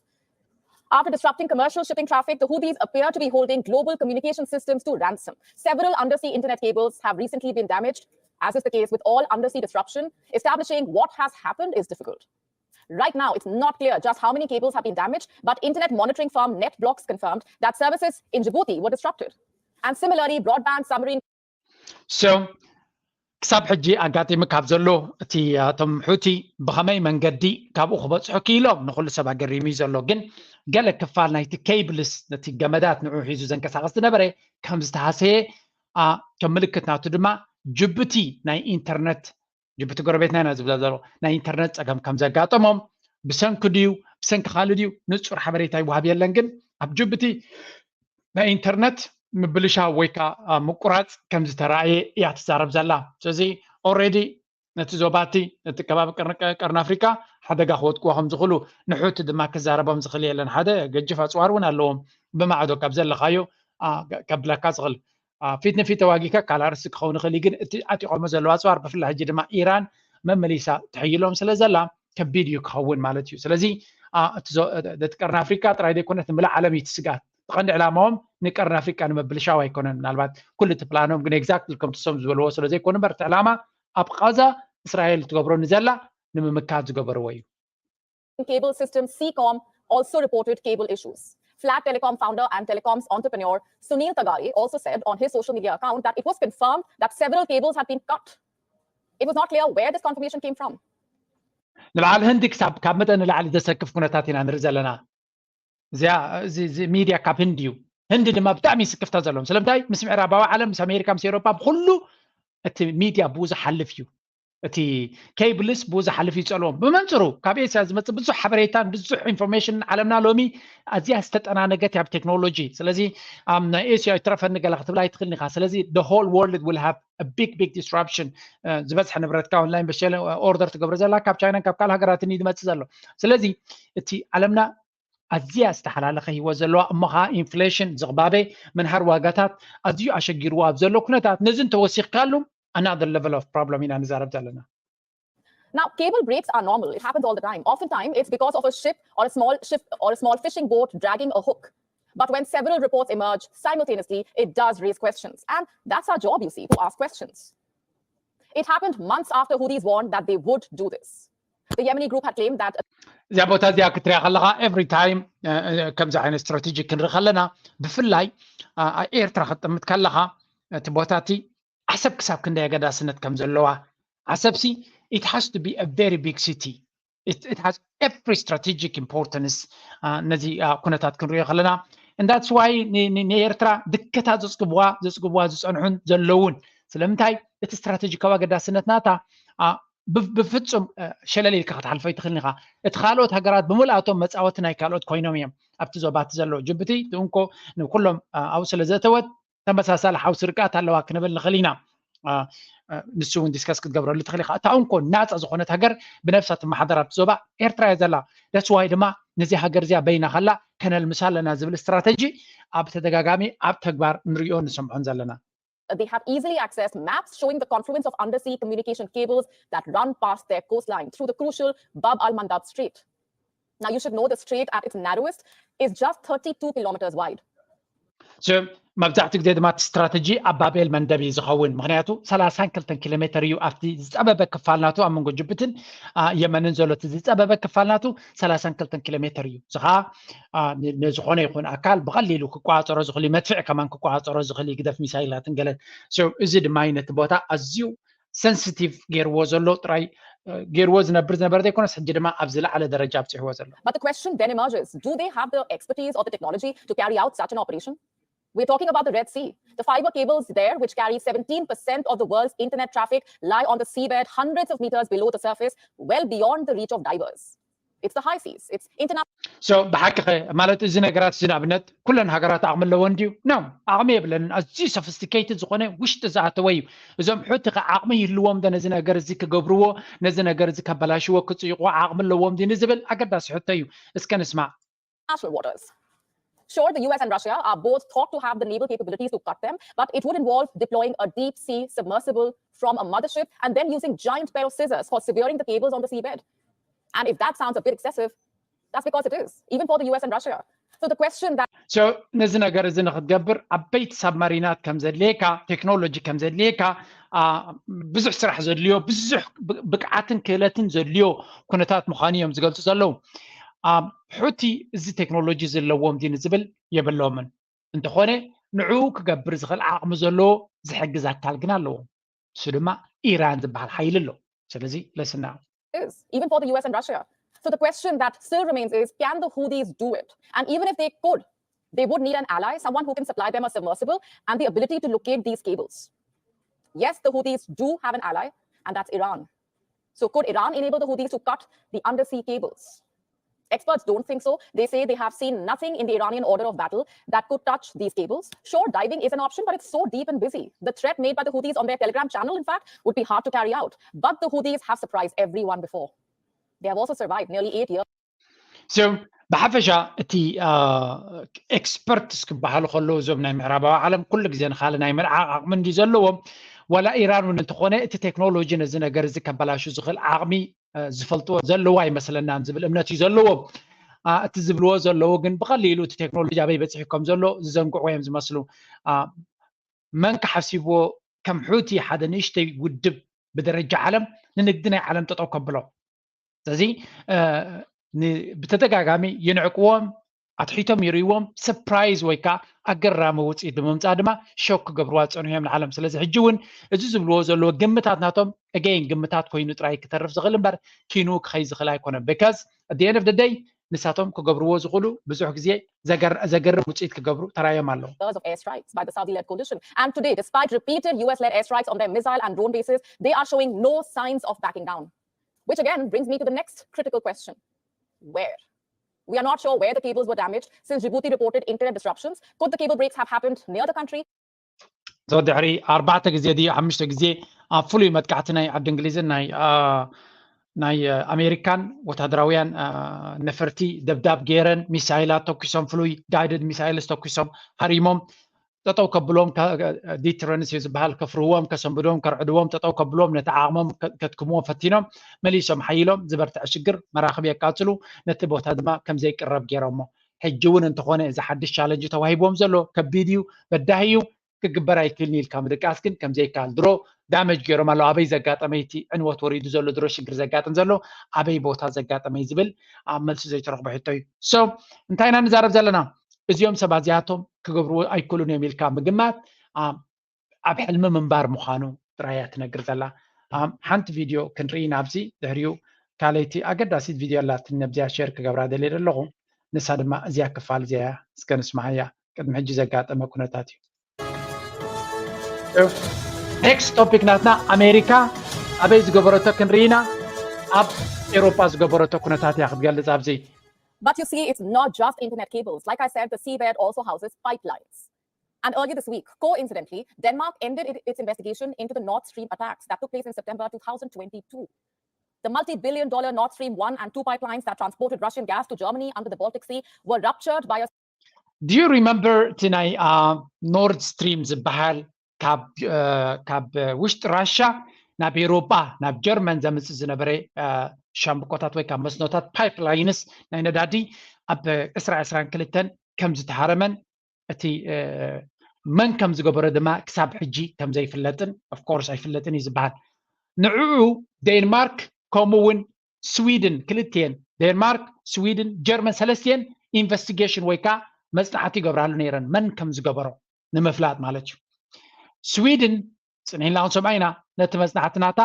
After disrupting commercial shipping traffic, the Houthis appear to be holding global communication systems to ransom. Several undersea internet cables have recently been damaged, as is the case with all undersea disruption. Establishing what has happened is difficult. Right now, it's not clear just how many cables have been damaged, but internet monitoring firm NetBlocks confirmed that services in Djibouti were disrupted. And similarly, broadband, submarine So ክሳብ ሕጂ ኣጋጢሚ ካብ ዘሎ እቲ እቶም ሑቲ ብኸመይ መንገዲ ካብኡ ክበፅሑ ክኢሎም ንኩሉ ሰብ ኣገሪሙ እዩ ዘሎ። ግን ገለ ክፋል ናይቲ ኬብልስ ነቲ ገመዳት ንዑ ሒዙ ዘንቀሳቐስ ዝነበረ ከም ዝተሃሰየ ከም ምልክት ናቱ ድማ ጅቡቲ ናይ ኢንተርነት ጅቡቲ ጎረቤትና ኢና ዝብላ ዘሎ ናይ ኢንተርነት ፀገም ከም ዘጋጠሞም ብሰንኪ ድዩ ብሰንኪ ካልእ ድዩ ንፁር ሓበሬታ ይወሃብ የለን። ግን ኣብ ጅቡቲ ናይ ኢንተርነት ምብልሻው ወይ ከዓ ምቁራፅ ከም ዝተረኣየ እያ ትዛረብ ዘላ። ስለዚ ኦልሬዲ ነቲ ዞባቲ ነቲ ከባቢ ቀርኒ ኣፍሪካ ሓደጋ ክወድቅዎ ከም ዝኽእሉ ንሑቲ ድማ ክዛረቦም ዝኽእል የለን። ሓደ ገጅፍ ኣፅዋር እውን ኣለዎም። ብማዕዶ ካብ ዘለካዮ ከብለካ ዝኽእል ፊት ንፊት ተዋጊካ ካላርስ ክኸውን ይኽእል ግን እቲ ዓጢቆሞ ዘለዋ ኣፅዋር ብፍላይ ሕጂ ድማ ኢራን መመሊሳ ትሕይሎም ስለ ዘላ ከቢድ እዩ ክኸውን ማለት እዩ። ስለዚ እቲ ቀርኒ ኣፍሪካ ጥራይ ዘይኮነት ንምላእ ዓለም እዩ ትስጋት። ቀንዲ ዕላማኦም ንቀርኒ ኣፍሪካ ንምብልሻው ኣይኮነን። ምናልባት ኩሉ እቲ ፕላኖም ግን ኤግዛክትሊ ከምቲ ሶም ዝበልዎ ስለ ዘይኮኑ እምበር እቲ ዕላማ ኣብ ቃዛ እስራኤል ትገብሮ ንዘላ ንምምካት ዝገበርዎ እዩ። Cable system C com also reported cable issues. Flat Telecom founder and telecoms entrepreneur Sunil Tagare also said on his social media account that it was confirmed that several cables had been cut. It was not clear where this confirmation came from. ንበዓል ህንዲ ክሳብ ካብ መጠን ንላዕሊ ዘሰክፍ ኩነታት ኢና ንርኢ ዘለና። እዚኣ እዚ ሚድያ ካብ ህንዲ እዩ። ህንዲ ድማ ብጣዕሚ ስክፍታ ዘለዎም ስለምንታይ ምስ ምዕራባዊ ዓለም ምስ ኣሜሪካ ምስ ኤሮፓ ብኩሉ እቲ ሚድያ ብኡ ዝሓልፍ እዩ። እቲ ኬብልስ ብኡ ዝሓልፍ እዩ ጸልዎም። ብመንፅሩ ካብ ኤስያ ዝመፅእ ብዙሕ ሓበሬታን ብዙሕ ኢንፎርሜሽን ዓለምና ሎሚ ኣዝያ ዝተጠናነገት ኣብ ቴክኖሎጂ። ስለዚ ኣብ ናይ ኤስያ ይትረፈኒ ገለ ክትብል ኣይትኽእልን ኢኻ። ስለዚ the whole world will have a big big disruption። ዝበዝሐ ንብረትካ ኦንላይን በሸለ ኦርደር ትገብሮ ዘላ ካብ ቻይናን ካብ ካልእ ሃገራትን እዩ ዝመፅእ ዘሎ። ስለዚ እቲ ዓለምና ኣዝያ ዝተሓላለኸ ህይወት ዘለዋ እሞ ከዓ ኢንፍሌሽን ዝቕባበ ምንሃር ዋጋታት ኣዝዩ ኣሸጊርዎ ኣብ ዘሎ ኩነታት ነዚ እንተወሲኽካሉ another level of problem ኢና ንዛረብ ዘለና። Now, cable breaks are normal. It happens all the time. Oftentimes, it's because of a ship or a small ship or a small fishing boat dragging a hook. But when several reports emerge simultaneously, it does raise questions. And that's our job, you see, to ask questions. It happened months after Houthis warned that they would do this. The Yemeni group had claimed that እዚኣ ቦታ እዚኣ ክትሪያ ከለካ every time ከምዚ ዓይነት ስትራቴጂ ክንርኢ ከለና ብፍላይ ኤርትራ ክትጥምት ከለካ እቲ ቦታ እቲ ዓሰብ ክሳብ ክንደይ ኣገዳስነት ከም ዘለዋ ዓሰብሲ it has to be a very big city. It has every strategic importance. ነዚ ኩነታት ክንሪኦ ከለና that's why ንኤርትራ ድከታት ዘፅግብዋ ዘፅግብዋ ዝፀንሑን ዘለውን ስለምንታይ እቲ ስትራቴጂካዊ ኣገዳስነት ናታ ብፍፁም ሸለል ኢልካ ክትሓልፎ ኣይትኽእልን ኢኻ። እቲ ካልኦት ሃገራት ብምልኣቶም መፃወቲ ናይ ካልኦት ኮይኖም እዮም ኣብቲ ዞባ እቲ ዘለዉ። ጅቡቲ እቲ እንኮ ንኩሎም ኣብኡ ስለ ዘእተወት ተመሳሳሊ ሓውሲ ርግኣት ኣለዋ ክንብል ንኽእል ኢና። ንሱ እውን ዲስከስ ክትገብረሉ ትኽእል ኢኻ። እታ እንኮ ናፃ ዝኾነት ሃገር ብነብሳ ትመሓደር ኣብቲ ዞባ ኤርትራ እያ ዘላ። that's why ድማ ነዚ ሃገር እዚኣ በይና ከላ ከነልምሳ ኣለና ዝብል ስትራተጂ ኣብ ተደጋጋሚ ኣብ ተግባር ንሪኦ ንሰምዖን ዘለና። They have easily accessed maps showing the confluence of undersea communication cables that run past their coastline through the crucial Bab al Mandab Strait. Now, you should know the strait at its narrowest is just thirty-two kilometers wide. So መብዛሕትኡ ግዜ ድማ እቲ ስትራተጂ ኣብ ባቤል መንደብ እዩ ዝኸውን። ምክንያቱ ሰላሳን ክልተን ኪሎ ሜተር እዩ ኣብቲ ዝፀበበ ክፋል ናቱ ኣብ መንጎ ጅቡትን የመንን ዘሎ እቲ ዝፀበበ ክፋል ናቱ ሰላሳን ክልተን ኪሎ ሜተር እዩ። እዚ ከዓ ንዝኾነ ይኹን ኣካል ብቐሊሉ ክቋፀሮ ዝኽእል እዩ። መድፍዕ ከማን ክቋፀሮ ዝኽእል እዩ፣ ግደፍ ሚሳይላትን ገለን። እዚ ድማ እዩ ነቲ ቦታ ኣዝዩ ሰንስቲቭ ገይርዎ ዘሎ ጥራይ ገይርዎ ዝነብር ዝነበረ ዘይኮነስ ሕጂ ድማ ኣብ ዝለዓለ ደረጃ ኣብፅሕዎ ዘሎ። But the question then emerges, do they have the expertise or the technology to carry out such an operation? We're talking about the Red Sea. The fiber cables there, which carry seventeen percent of the world's internet traffic, lie on the seabed hundreds of meters below the surface, well beyond the reach of divers. It's the high seas. It's international. So ብሓቂ ማለት እዚ ነገራት እዚ ንኣብነት ኩለን ሃገራት ዓቕሚ ኣለወን ድዩ? No፣ ዓቕሚ የብለንን። ኣዝዩ ሶፊስቲኬትድ ዝኾነ ውሽጢ ዝኣተወ እዩ። እዞም ሑቲ ከ ዓቕሚ ይህልዎም ዶ ነዚ ነገር እዚ ክገብርዎ፣ ነዚ ነገር እዚ ከበላሽዎ፣ ክፅይቕዎ ዓቕሚ ኣለዎም ድዩ ንዝብል ኣገዳሲ ሕቶ እዩ። እስከ ንስማዕ። International waters. Sure, the U S and Russia are both thought to have the naval capabilities to cut them, but it would involve deploying a deep sea submersible from a mothership and then using giant pair of scissors for severing the cables on the seabed. And if that sounds a bit excessive, that's because it is, even for the U S and Russia. So the question that So ነዚ ነገር እዚ ንክትገብር ዓበይቲ ሳብማሪናት ከም ዘድልየካ፣ ቴክኖሎጂ ከም ዘድልየካ፣ ብዙሕ ስራሕ ዘድልዮ፣ ብዙሕ ብቅዓትን ክእለትን ዘድልዮ ኩነታት ምዃኑ እዮም ዝገልፁ ዘለዉ። ሑቲ እዚ ቴክኖሎጂ ዘለዎም ድዩ ንዝብል የብሎምን። እንተኾነ ንዕኡ ክገብር ዝኽእል ዓቕሚ ዘለዎ ዝሕግዝ ኣካል ግን ኣለዎም። እሱ ድማ ኢራን ዝበሃል ሓይሊ ኣሎ። ስለዚ ለስና is, even for the U S and Russia. So the question that still remains is, can the Houthis do it? And even if they could, they would need an ally, someone who can supply them a submersible and the ability to locate these cables. Yes, the Houthis do have an ally, and that's Iran. So could Iran enable the Houthis to cut the undersea cables? Experts don't think so. They say they have seen nothing in the Iranian order of battle that could touch these cables. Sure, diving is an option, but it's so deep and busy. The threat made by the Houthis on their Telegram channel, in fact, would be hard to carry out. But the Houthis have surprised everyone before. They have also survived nearly eight years. So ብሓፈሻ እቲ ኤክስፐርትስ ክበሃሉ ከለዉ እዞም ናይ ምዕራባዊ ዓለም ኩሉ ግዜ ንካልእ ናይ ምርዓቕ ዓቕሚ እንዲ ዘለዎም፣ ዋላ ኢራን እውን እንተኾነ እቲ ቴክኖሎጂ ነዚ ነገር እዚ ከበላሹ ዝኽእል ዓቕሚ ዝፈልጥዎ ዘለዉ ኣይመስለናን ዝብል እምነት እዩ ዘለዎም። እቲ ዝብልዎ ዘለዉ ግን ብቐሊሉ እቲ ቴክኖሎጂ ኣበይ በፂሑ ከም ዘሎ ዝዘንግዕዎ እዮም ዝመስሉ። መን ክሓሲብዎ ከም ሑቲ ሓደ ንእሽተይ ውድብ ብደረጃ ዓለም ንንግዲ ናይ ዓለም ጠጠው ከብሎ። ስለዚ ብተደጋጋሚ ይንዕቅዎም፣ ኣትሒቶም ይርእይዎም፣ ሰርፕራይዝ ወይ ከዓ ኣገራሚ ውፅኢት ብምምፃእ ድማ ሾክ ክገብርዋ ዝፀንሑ እዮም ንዓለም። ስለዚ ሕጂ እውን እዚ ዝብልዎ ዘለዎ ግምታት ናቶም ኣገይን ግምታት ኮይኑ ጥራይ ክተርፍ ዝኽእል እምበር ኪኑ ክኸይ ዝኽእል ኣይኮነን። Because at the end of the day ንሳቶም ክገብርዎ ዝኽእሉ ብዙሕ ግዜ ዘገርም ውፅኢት ክገብሩ ተራዮም ኣለዉ። Of airstrikes by the Saudi-led coalition. And today, despite repeated U S-led airstrikes on their missile and drone bases, they are showing no signs of backing down. Which again brings me to the next critical question. Where? We are not sure where the cables were damaged since Djibouti reported internet disruptions. Could the cable breaks have happened near the country? ድሕሪ ኣርባዕተ ግዜ ድዩ ሓሙሽተ ግዜ ኣብ ፍሉይ መጥቃዕቲ ናይ ዓዲ እንግሊዝን ናይ ናይ ኣሜሪካን ወታደራውያን ነፈርቲ ደብዳብ ገይረን ሚሳይላት ተኩሶም፣ ፍሉይ guided missiles ተኩሶም ሃሪሞም ጠጠው ከብሎም፣ deterrence እዩ ዝበሃል፣ ከፍርህዎም፣ ከሰንብድዎም፣ ከርዕድዎም፣ ጠጠው ከብሎም፣ ነቲ ዓቕሞም ከድክምዎ ፈቲኖም፣ መሊሶም ሓይሎም ዝበርትዐ ሽግር መራኽብ የቃፅሉ፣ ነቲ ቦታ ድማ ከም ዘይቅረብ ገይሮሞ። ሕጂ እውን እንተኾነ እዚ ሓድሽ ቻለንጅ ተዋሂብዎም ዘሎ ከቢድ እዩ፣ በዳሂ እዩ፣ ክግበር ኣይክእልን ኢልካ ምድቃስ ግን ከም ዘይከኣል። ድሮ ዳመጅ ገይሮም ኣለዉ። ኣበይ ዘጋጠመ እቲ ዕንወት ወሪዱ ዘሎ፣ ድሮ ሽግር ዘጋጥም ዘሎ ኣበይ ቦታ ዘጋጠመ እዩ ዝብል ኣብ መልሲ ዘይተረኽቦ ሕቶ እዩ። So እንታይ ኢና ንዛረብ ዘለና? እዚኦም ሰባት እዚኣቶም ክገብርዎ ኣይክእሉን እዮም ኢልካ ምግማት ኣብ ሕልሚ ምንባር ምዃኑ ጥራይ እያ ትነግር ዘላ። ሓንቲ ቪድዮ ክንርኢ ናብዚ፣ ድሕሪኡ ካልኣይቲ ኣገዳሲት ቪድዮ ኣላትኒ፣ ነብዚኣ ሸር ክገብራ ደልየ ኣለኹ። ንሳ ድማ እዚኣ ክፋል እዚኣ እያ። እስከ ንስማዓያ። ቅድሚ ሕጂ ዘጋጠመ ኩነታት እዩ። ኔክስት ቶፒክ ናትና ኣሜሪካ ኣበይ ዝገበረቶ ክንርኢ ኢና። ኣብ ኤሮጳ ዝገበረቶ ኩነታት እያ ክትገልጽ ኣብዚ። But you see, it's not just internet cables. Like I said, the seabed also houses pipelines. And earlier this week, coincidentally, Denmark ended it- its investigation into the Nord Stream attacks that took place in September two thousand twenty-two. The multi billion dollar Nord Stream one and two pipelines that transported Russian gas to Germany under the Baltic Sea were ruptured by a Do you remember እቲ ናይ ኖርድ ስትሪም ዝበሃል ካብ ውሽጢ ራሻ ናብ ኤሮጳ ናብ ጀርመን ዘምፅእ ዝነበረ ሻምብቆታት ወይ ካብ መስኖታት፣ ፓይፕላይንስ፣ ናይ ነዳዲ ኣብ ዕስራ ዕስራን ክልተን ከም ዝተሃረመን እቲ መን ከም ዝገበሮ ድማ ክሳብ ሕጂ ከም ዘይፍለጥን፣ ኦፍኮርስ ኣይፍለጥን እዩ ዝበሃል። ንዕኡ ዴንማርክ ከምኡ እውን ስዊድን፣ ክልቲኤን ዴንማርክ፣ ስዊድን፣ ጀርመን ሰለስቲኤን ኢንቨስቲጌሽን ወይ ከዓ መፅናዕቲ ይገብራሉ ነይረን መን ከም ዝገበሮ ንምፍላጥ ማለት እዩ። ስዊድን ፅንሒና ክንሰምዖ ኢና፣ ነቲ መፅናዕቲ ናታ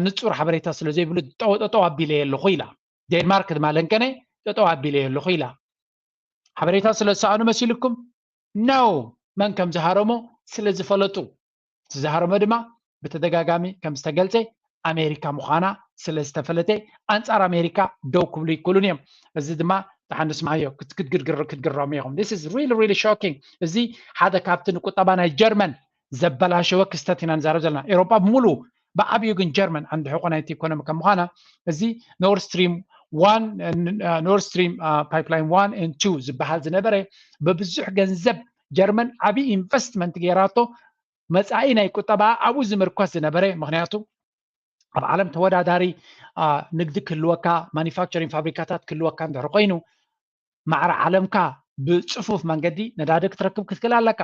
ንፁር ሓበሬታ ስለ ዘይብሉ ጠጠው ኣቢለ ኣለኹ ኢላ። ዴንማርክ ድማ ለንቀነ ጠጠው ኣቢለ ኣለኹ ኢላ። ሓበሬታ ስለ ዝሰኣኑ መሲልኩም? ነው፣ መን ከም ዝሃረሞ ስለ ዝፈለጡ። እቲ ዝሃረመ ድማ ብተደጋጋሚ ከም ዝተገልጸ ኣሜሪካ ምዃና ስለ ዝተፈለጠ ኣንጻር ኣሜሪካ ደው ክብሉ ይክእሉን እዮም። እዚ ድማ ደሓን ንስማዮ ክትግርግር ክትግረሙ ኢኹም። This is really really shocking። እዚ ሓደ ካብቲ ንቁጠባ ናይ ጀርመን ዘበላሸወ ክስተት ኢና ንዛረብ ዘለና። ኤሮጳ ብምሉኡ ብዓብዩ ግን ጀርመን ዓንዲ ሕቆ ናይቲ ኢኮኖሚ ከም ምዃና እዚ ኖርድ ስትሪም ዋን ኖርድ ስትሪም ፓይፕላይን ዋን ኤንድ ቱ ዝበሃል ዝነበረ ብብዙሕ ገንዘብ ጀርመን ዓብዪ ኢንቨስትመንት ገይራቶ መፃኢ ናይ ቁጠባ ኣብኡ ዝምርኮስ ዝነበረ ምክንያቱ ኣብ ዓለም ተወዳዳሪ ንግዲ ክህልወካ ማኒፋክቸሪንግ ፋብሪካታት ክህልወካ እንድሕር ኮይኑ ማዕረ ዓለምካ ብፅፉፍ መንገዲ ነዳዲ ክትረክብ ክትክእል ኣለካ።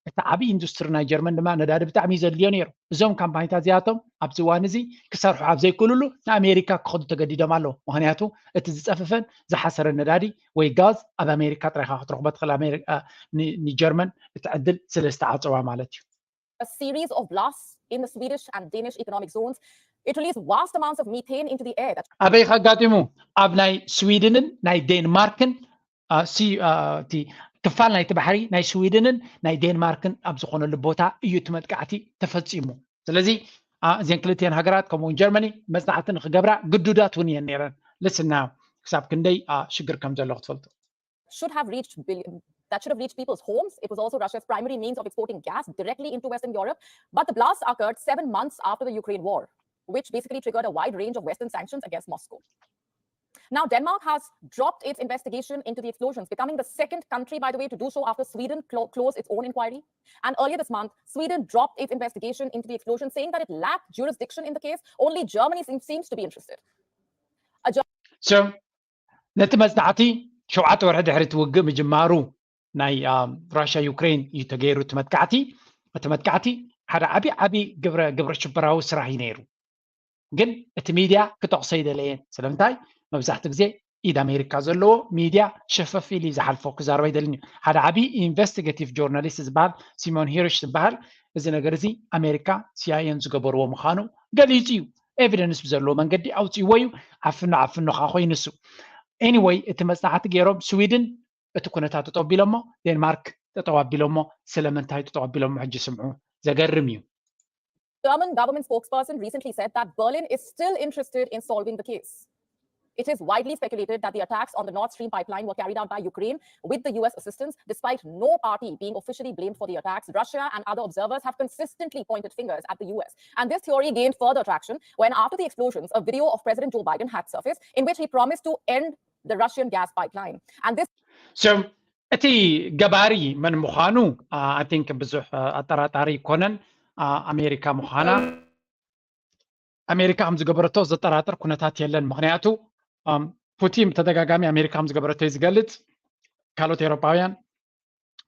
እቲ ዓብዪ ኢንዱስትሪ ናይ ጀርመን ድማ ነዳዲ ብጣዕሚ እዩ ዘድልዮ ነይሩ። እዞም ካምፓኒታት እዚኣቶም ኣብዚ እዋን እዚ ክሰርሑ ኣብ ዘይክእልሉ ንኣሜሪካ ክኸዱ ተገዲዶም ኣለዉ። ምክንያቱ እቲ ዝፀፈፈን ዝሓሰረን ነዳዲ ወይ ጋዝ ኣብ ኣሜሪካ ጥራይካ ክትረኽቦ ትኽእል፣ ኣሜሪ- እ፣ ን- ንጀርመን እቲ ዕድል ስለ ዝተዓፀዋ ማለት እዩ። A series of blasts in the Swedish and Danish economic zones. It released vast amounts of methane into the air that ኣበይ ከጋጢሙ? ኣብ ናይ ስዊድንን ናይ ዴንማርክን እ፣ ሲ- እ፣ እቲ ክፋል ናይቲ ባሕሪ ናይ ስዊድንን ናይ ዴንማርክን ኣብ ዝኾነሉ ቦታ እዩ እቲ መጥቃዕቲ ተፈፂሙ። ስለዚ እ፣ እዘን ክልቲኤን ሃገራት ከምኡውን ጀርመኒ መፅናዕቲ ንክገብራ ግዱዳት እውን እየን ነይረን። ልስና ክሳብ ክንደይ ሽግር ከም ዘሎ ክትፈልጡ። Should have reached billion that should have reached people's homes. It was also Russia's primary means of exporting gas directly into Western Europe. But the blasts occurred seven months after the Ukraine war, which basically triggered a wide range of Western sanctions against Moscow. Now, Denmark has dropped its investigation into the explosions, becoming the second country, by the way, to do so after Sweden clo- closed its own inquiry. And earlier this month, Sweden dropped its investigation into the explosion, saying that it lacked jurisdiction in the case. Only Germany seems, seems to be interested. ነቲ መጽናዕቲ ሸውዓተ ወርሒ ድሕሪ እቲ ውግእ ምጅማሩ ናይ ራሽያ ዩክሬን እዩ ተገይሩ። እቲ መጥቃዕቲ እቲ መጥቃዕቲ ሓደ ዓቢ ዓቢ ግብረ ግብረ ሽበራዊ ስራሕ እዩ ነይሩ። ግን እቲ ሚድያ ክጠቕሶ ይደለየን። ስለምንታይ? መብዛሕትኡ ግዜ ኢድ ኣሜሪካ ዘለዎ ሚድያ ሸፈፍ ኢሉ ዝሓልፎ ክዛረብ ኣይደልን እዩ። ሓደ ዓቢ ኢንቨስቲጌቲቭ ጆርናሊስት ዝበሃል ሲሞን ሂርሽ ዝበሃል እዚ ነገር እዚ ኣሜሪካ ሲኣይኤን ዝገበርዎ ምዃኑ ገሊጹ እዩ። ኤቪደንስ ብዘለዎ መንገዲ ኣውፅእዎ እዩ። ዓፍኖ ዓፍኖ ከዓ ኮይኑ እሱ ኤኒወይ እቲ መፅናዕቲ ገይሮም ስዊድን እቲ ኩነታት ጠጠው ኣቢሎሞ፣ ዴንማርክ ጠጠው ኣቢሎሞ። ስለምንታይ ጠጠው ኣቢሎሞ ሕጂ ስምዑ። ዘገርም እዩ። German government spokesperson recently said that Berlin is still interested in solving the case. It is widely speculated that the attacks on the Nord Stream pipeline were carried out by Ukraine with the U S assistance, despite no party being officially blamed for the attacks. Russia and other observers have consistently pointed fingers at the U S. And this theory gained further traction when, after the explosions, a video of President Joe Biden had surfaced in which he promised to end the Russian gas pipeline. And this So እቲ ገባሪ መን ምዃኑ I think ብዙሕ ኣጠራጣሪ ይኮነን። ኣሜሪካ ምዃና ኣሜሪካ ከም ዝገበረቶ ዘጠራጥር ኩነታት የለን። ምክንያቱ ፑቲን ብተደጋጋሚ ኣሜሪካ ከም ዝገበረቶ እዩ ዝገልጽ። ካልኦት ኤውሮጳውያን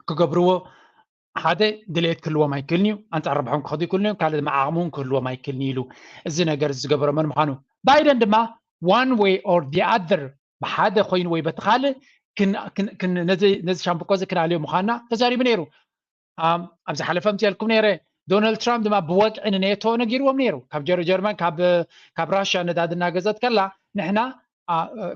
ክገብርዎ ሓደ ድሌት ክህልዎም ኣይክእልን እዩ፣ ኣንጻር ረብሖም ክኸዱ ይክእሉ እዮም፣ ካልእ ድማ ዓቕሚ እውን ክህልዎም ኣይክእልን እዩ ኢሉ እዚ ነገር ዝገበሮ መን ምዃኑ። ባይደን ድማ one way or the other ብሓደ ኮይኑ ወይ በቲ ካልእ ነዚ ሻምብቆ እዚ ክነኣልዮ ምዃንና ተዛሪቡ ነይሩ። ኣብ ዝሓለፈ ምፅኣልኩም ነይረ። ዶናልድ ትራምፕ ድማ ብወግዒ ንኔቶ ነጊርዎም ነይሩ። ካብ ጀርመን ካብ ራሽያ ነዳዲ እናገዘት ከላ ንሕና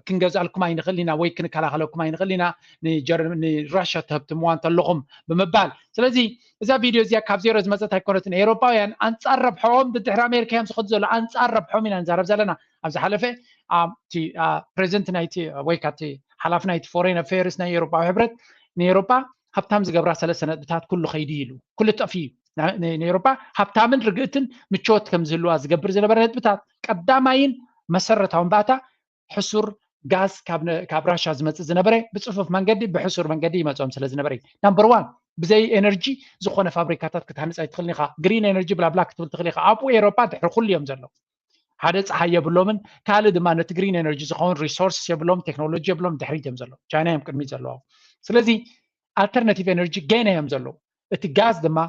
ክንገዝኣልኩም ኣይንኽእል ኢና ወይ ክንከላኸለኩም ኣይንኽእል ኢና ንራሽያ ተህብትምዋ እንተለኹም ብምባል። ስለዚ እዛ ቪድዮ እዚኣ ካብ ዜሮ ዝመፀት ኣይኮነትን። ኤውሮፓውያን ኣንፃር ረብሖም ድድሕሪ ኣሜሪካ እዮም ዝኸዱ ዘሎ። ኣንፃር ረብሖም ኢና ንዛረብ ዘለና። ኣብ ዝሓለፈ ፕሬዚደንት ናይቲ ወይ ካቲ ሓላፊ ናይቲ ፎሬን ኣፌርስ ናይ ኤውሮፓዊ ሕብረት ንኤውሮፓ ሃብታም ዝገብራ ሰለስተ ነጥብታት ኩሉ ከይዱ ኢሉ ኩሉ ጠፊኡ። ንኤውሮፓ ሃብታምን ርግእትን ምቾት ከም ዝህልዋ ዝገብር ዝነበረ ነጥብታት ቀዳማይን መሰረታውን ባእታ ሕሱር ጋዝ ካብ ራሻ ዝመፅእ ዝነበረ ብፅፉፍ መንገዲ ብሕሱር መንገዲ ይመፅኦም ስለ ዝነበረ። ናምበር ዋን ብዘይ ኤነርጂ ዝኾነ ፋብሪካታት ክትሃንፅ ኣይትኽእልን ኢኻ። ግሪን ኤነርጂ ብላብላ ክትብል ትኽእል ኢኻ። ኣብኡ ኤውሮፓ ድሕሪ ኩሉ እዮም ዘለዉ። ሓደ ፀሓይ የብሎምን፣ ካልእ ድማ ነቲ ግሪን ኤነርጂ ዝኸውን ሪሶርስ የብሎም፣ ቴክኖሎጂ የብሎም፣ ድሕሪት እዮም ዘለዉ። ቻይና እዮም ቅድሚት ዘለዉ። ስለዚ ኣልተርናቲቭ ኤነርጂ ገና እዮም ዘለዉ። እቲ ጋዝ ድማ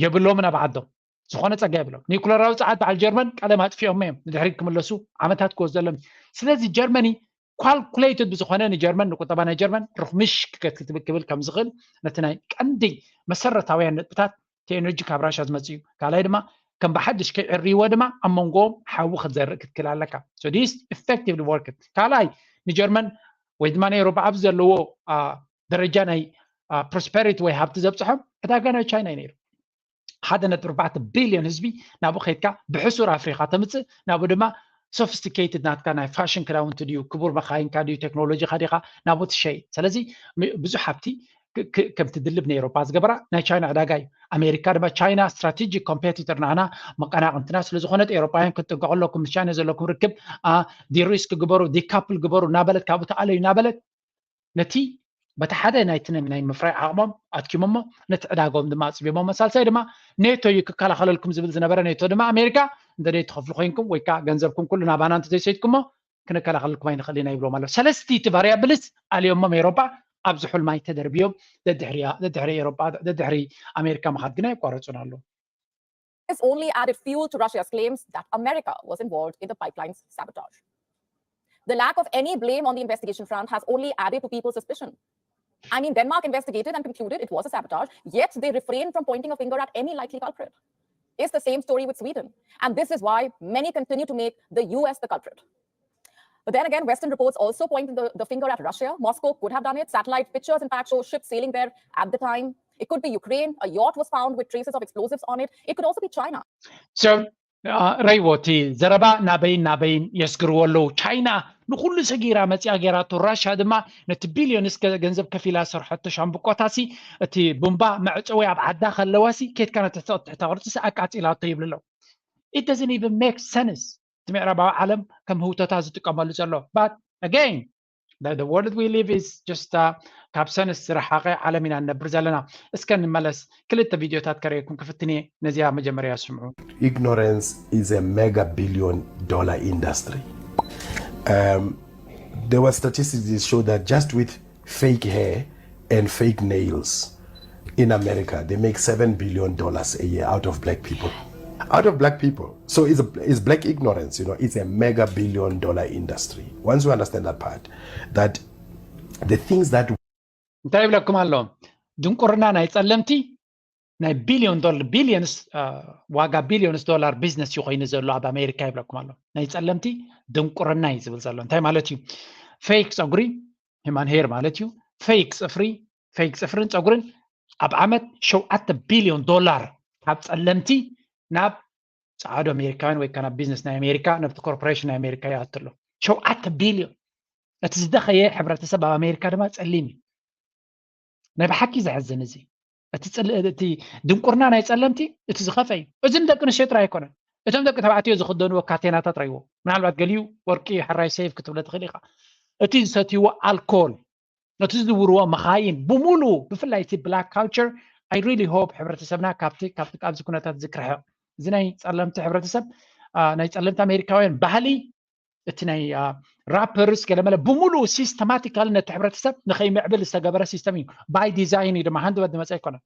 የብሎምን ኣብ ዓዶም ዝኾነ ፀጋ የብሎም። ኒኩለራዊ ፀዓት በዓል ጀርመን ቀለም ኣጥፊኦም እዮም ንድሕሪት ክምለሱ ዓመታት ክወስደሎም። ስለዚ ጀርመኒ ካልኩሌትድ ብዝኾነ ንጀርመን ንቁጠባ ናይ ጀርመን ርኽምሽ ክብል ከም ዝኽእል ነቲ ናይ ቀንዲ መሰረታውያን ነጥብታት እቲ ኤነርጂ ካብ ራሻ ዝመፅእ እዩ። ካልኣይ ድማ ከም ብሓድሽ ከይዕርይዎ ድማ ኣብ መንጎኦም ሓዊ ክትዘርእ ክትክእል ኣለካ። So this effectively worked። ካልኣይ ንጀርመን ወይ ድማ ናይ ኤውሮፓ ኣብዚ ዘለዎ ደረጃ ናይ ፕሮስፐሪቲ ወይ ሃብቲ ዘብፅሖም ዕዳጋ ናይ ቻይና እዩ ነይሩ። ሓደ ነጥቢ ኣርባዕተ ቢልዮን ህዝቢ ናብኡ ከይድካ ብሕሱር ኣፍሪካ ተምፅእ ናብኡ ድማ ሶፊስቲኬትድ ናትካ ናይ ፋሽን ክዳውንቲ ድዩ ክቡር መካይንካ ድዩ ቴክኖሎጂካ ዲካ ናብኡ ትሸይጥ። ስለዚ ብዙሕ ሃብቲ ከምቲ ድልብ ንኤውሮፓ ዝገበራ ናይ ቻይና ዕዳጋ እዩ። ኣሜሪካ ድማ ቻይና ስትራቴጂክ ኮምፔቲተር ናና መቀናቅንትና ስለዝኮነት ኤውሮፓውያን ክትጥንቀቁ ኣለኩም። ምስ ቻይና ዘለኩም ርክብ ዲሪስክ ግበሩ፣ ዲካፕል ግበሩ እናበለት ካብኡ ተኣለዩ እናበለት ነቲ በቲ ሓደ ናይቲ ናይ ምፍራይ ዓቕሞም ኣትኪሞሞ ነቲ ዕዳጋኦም ድማ ኣፅቢቦሞ። ሳልሳይ ድማ ኔቶ እዩ ክከላኸለልኩም ዝብል ዝነበረ። ኔቶ ድማ ኣሜሪካ እንተ ደይ ትኸፍሉ ኮይንኩም ወይ ከዓ ገንዘብኩም ኩሉ ናባና እንተ ዘይሰይድኩሞ ክንከላኸለልኩም ኣይንኽእል ኢና ይብሎም ኣሎ። ሰለስቲ እቲ ቫሪያብልስ ኣልዮሞም ኤውሮጳ ኣብ ዝሑል ማይ ተደርብዮም ደድሕሪ ኤውሮጳ ደድሕሪ ኣሜሪካ ምኻድ ግና የቋረፁን ኣሎ። This only added fuel to Russia's claims that America was involved in the pipeline's sabotage. The lack of any blame on the investigation front has only added to people's suspicion. I mean, Denmark investigated and concluded it was a sabotage, yet they refrained from pointing a finger at any likely culprit. It's the same story with Sweden, and this is why many continue to make the U S the culprit. But then again, Western reports also point the, the finger at Russia. Moscow could have done it. Satellite pictures, in fact, show ships sailing there at the time. It could be Ukraine. A yacht was found with traces of explosives on it. It could also be China. So, ረይዎ እቲ ዘረባ ናበይን ናበይን የስግርዎ ኣለዉ። ቻይና ንኩሉ ሰጊራ መፅያ ገይራቶ፣ ራሻ ድማ ነቲ ቢልዮንስ ገንዘብ ከፊላ ሰርሐቶ ሻምብቆታሲ፣ እቲ ቡምባ መዕፀዊ ኣብ ዓዳ ከለዋሲ ኬድካ ነቲ ትሕተ ቅርፂ ኣቃፂላቶ ይብሉ ኣለዉ። It doesn't even make sense። እቲ ምዕራባዊ ዓለም ከም ህውተታ ዝጥቀመሉ ዘሎ። But again, the, the world we live is just uh, ካብ ሰንስ ዝረሓቐ ዓለም ኢና ንነብር ዘለና። እስከ ንመለስ፣ ክልተ ቪድዮታት ከርእየኩም ክፍትን እየ። ነዚኣ መጀመርያ ስምዑ። Ignorance is a mega billion dollar industry. Um, there were statistics that show that just with fake hair and fake nails in America, they make seven billion dollars a year out of black people. Out of black people. So it's, a, it's black ignorance, you know, it's a mega billion dollar industry. Once you understand that part, that the things that እንታይ ይብለኩም ኣሎ? ድንቁርና ናይ ጸለምቲ ናይ ቢልዮን ዶላር፣ ቢልዮንስ ዋጋ ቢልዮንስ ዶላር ቢዝነስ እዩ ኮይኑ ዘሎ ኣብ ኣሜሪካ ይብለኩም ኣሎ። ናይ ጸለምቲ ድንቁርና እዩ ዝብል ዘሎ። እንታይ ማለት እዩ? ፌክ ጸጉሪ፣ ሂማን ሄር ማለት እዩ። ፌክ ጽፍሪ፣ ፌክ ጽፍርን ጸጉርን ኣብ ዓመት ሸውዓተ ቢልዮን ዶላር ካብ ጸለምቲ ናብ ጸዓዱ ኣሜሪካውያን ወይ ከዓ ናብ ቢዝነስ ናይ ኣሜሪካ፣ ናብቲ ኮርፖሬሽን ናይ ኣሜሪካ ይኣቱ ኣሎ። ሸውዓተ ቢልዮን። እቲ ዝደኸየ ሕብረተሰብ ኣብ ኣሜሪካ ድማ ጸሊም እዩ። ናይ ብሓቂ ዘሕዝን እዚ። እቲ ድንቁርና ናይ ጸለምቲ እቲ ዝኸፈ እዩ። እዚ ንደቂ ኣንስትዮ ጥራይ ኣይኮነን። እቶም ደቂ ተባዕትዮ ዝኽደንዎ ካቴናታት ራይዎ፣ ምናልባት ገሊኡ ወርቂ ሕራይ ሴፍ ክትብለ ትኽእል ኢኻ። እቲ ዝሰትይዎ ኣልኮል፣ እቲ ዝዝውርዎ መኻይን ብምሉ፣ ብፍላይ እቲ ብላክ ካልቸር፣ I really hope ሕብረተሰብና ካብቲ ካብቲ ኣብዚ ኩነታት ዝክርሕቕ። እዚ ናይ ጸለምቲ ሕብረተሰብ፣ ናይ ጸለምቲ ኣሜሪካውያን ባህሊ፣ እቲ ናይ ራፐርስ ገለመለ ብምሉ ሲስተማቲካሊ ነቲ ሕብረተሰብ ንኸይምዕብል ዝተገበረ ሲስተም እዩ። ባይ ዲዛይን እዩ ድማ፣ ሃንድበት ዝመፀ ኣይኮነን።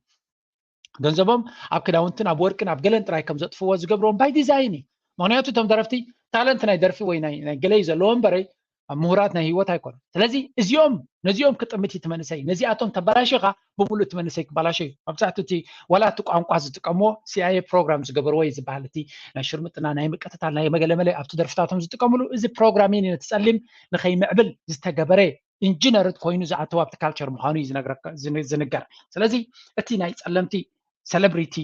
ገንዘቦም ኣብ ክዳውንትን ኣብ ወርቅን ኣብ ገለን ጥራይ ከም ዘጥፍዎ ዝገብርዎም ባይ ዲዛይን እዩ። ምክንያቱ እቶም ደረፍቲ ታለንት ናይ ደርፊ ወይ ናይ ገለይ ዘለዎ እምበረይ ምሁራት ናይ ህይወት ኣይኮኑ። ስለዚ እዚኦም ነዚኦም ክጥምት እቲ መንእሰይ፣ ነዚኣቶም ተበላሽኻ ብምሉእ እቲ መንእሰይ ክበላሸ እዩ። መብዛሕትኡ እቲ ዋላ እቲ ቋንቋ ዝጥቀምዎ ሲኣይኤ ፕሮግራም ዝገበርዎ እዩ ዝበሃል። እቲ ናይ ሽርምጥና፣ ናይ ምቅትታል፣ ናይ መገለመለ ኣብቲ ደርፍታቶም ዝጥቀምሉ እዚ ፕሮግራሚን ነቲ ጸሊም ንኸይምዕብል ዝተገበረ ኢንጂነርድ ኮይኑ ዝኣተው ኣብቲ ካልቸር ምዃኑ እዩ ዝነገር። ስለዚ እቲ ናይ ጸለምቲ ሰለብሪቲ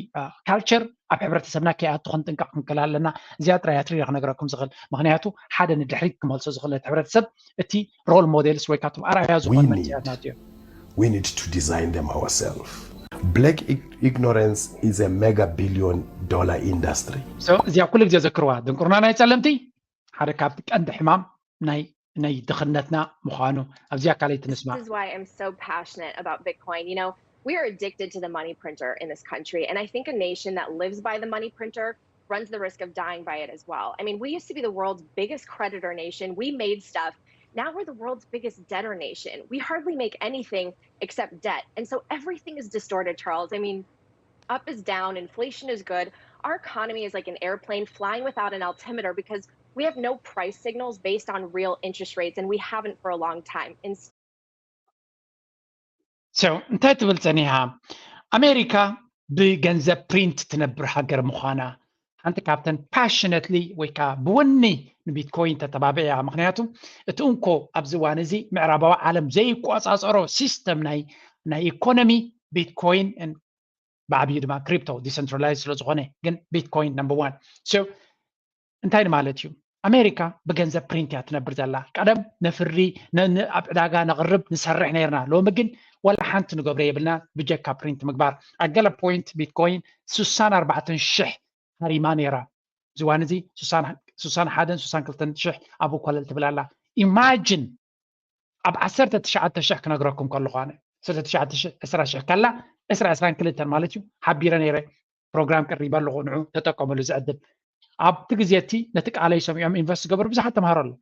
ካልቸር ኣብ ሕብረተሰብና ከይኣቱ ክንጥንቀቕ ክንክእል ኣለና። እዚኣ ጥራይ ኣትሪረ ክነግረኩም ዝኽእል፣ ምክንያቱ ሓደ ንድሕሪት ክመልሶ ዝኽእል ነቲ ሕብረተሰብ እቲ ሮል ሞዴልስ ወይ ካብቶም ኣርኣያ ዝኾኑ መንእሰያት ናት እዮም። We need to design them ourselves. Black ignorance is a mega billion dollar industry. እዚኣ ኩሉ ግዜ ዘክርዋ፣ ድንቁርና ናይ ጸለምቲ ሓደ ካብቲ ቀንዲ ሕማም ናይ ናይ ድኽነትና ምዃኑ። ኣብዚኣ ካልኣይቲ ንስማዕ። This is why I'm so passionate about Bitcoin. You know, we are addicted to the money printer in this country. And I think a nation that lives by the money printer runs the risk of dying by it as well. I mean, we used to be the world's biggest creditor nation. We made stuff. Now we're the world's biggest debtor nation. We hardly make anything except debt. And so everything is distorted, Charles. I mean, up is down, inflation is good. Our economy is like an airplane flying without an altimeter because we have no price signals based on real interest rates, and we haven't for a long time. So እንታይ ትብል ጸኒሓ? ኣሜሪካ ብገንዘብ ፕሪንት ትነብር ሃገር ምዃና ሓንቲ ካብተን ፓሽነትሊ ወይ ከዓ ብወኒ ንቢትኮይን ተተባብዕ እያ። ምክንያቱ እቲ እንኮ ኣብዚ እዋን እዚ ምዕራባዊ ዓለም ዘይቆፃፀሮ ሲስተም ናይ ናይ ኢኮኖሚ ቢትኮይን፣ ብዓብዩ ድማ ክሪፕቶ ዲሰንትራላይዝ ስለዝኾነ፣ ግን ቢትኮይን ነምበር ዋን። So እንታይ ማለት እዩ? ኣሜሪካ ብገንዘብ ፕሪንት እያ ትነብር ዘላ። ቀደም ነፍሪ፣ ኣብ ዕዳጋ ነቕርብ፣ ንሰርሕ ነርና። ሎሚ ግን ወላ ሓንቲ ንገብሮ የብልና ብጀካ ፕሪንት ምግባር። ኣብ ገለ ፖይንት ቢትኮይን ስሳን ኣርባዕተን ሽሕ ሃሪማ ነይራ። ዝዋን እዚ ስሳን ሓደን ስሳን ክልተን ሽሕ ኣብኡ ኮለል ትብል ኣላ። ኢማጅን ኣብ ዓሰርተ ትሽዓተ ሽሕ ክነግረኩም ከለኹ ኣነ ዓሰርተ ትሽዓተ ሽሕ ዕስራ ሽሕ ከላ ዕስራ ዕስራን ክልተን ማለት እዩ ሓቢረ ነይረ። ፕሮግራም ቀሪበ ኣለኹ፣ ንዑ ተጠቀምሉ እዚ ዕድል። ኣብቲ ግዜ እቲ ነቲ ቃለይ ሰሚዖም ኢንቨስት ዝገበሩ ብዙሓት ተምሃሮ ኣለዉ።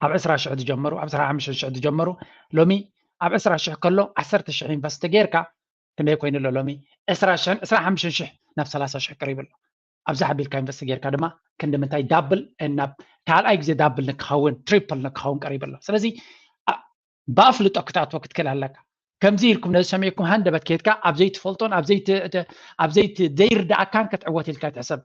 ኣብ ዕስራ ሽሕ ዝጀመሩ፣ ኣብ ዕስራ ሓሙሽተ ሽሕ ዝጀመሩ ሎሚ ኣብ ዕስራ ሽሕ ከሎ ዓሰርተ ሽሕ ኢንቨስት ጌርካ ክንደይ ኮይኑ ኣሎ ሎሚ? ዕስራ ሽሕን ዕስራ ሓሙሽተ ሽሕ ናብ ሰላሳ ሽሕ ቀሪቡ ኣሎ። ኣብዚ ሓቢልካ ኢንቨስት ጌርካ ድማ ክንዲ ምንታይ ዳብል ናብ ካልኣይ ግዜ ዳብል ንክኸውን ትሪፕል ንክኸውን ቀሪቡ ኣሎ። ስለዚ ብኣፍልጦ ክትኣትዎ ክትክእል ኣለካ። ከምዚ ኢልኩም ነዚ ሰሚዕኩም ሃንደበት ከይድካ ኣብ ዘይትፈልጦን ኣብ ዘይት ዘይርዳእካን ክትዕወት ኢልካ ትሕሰብ።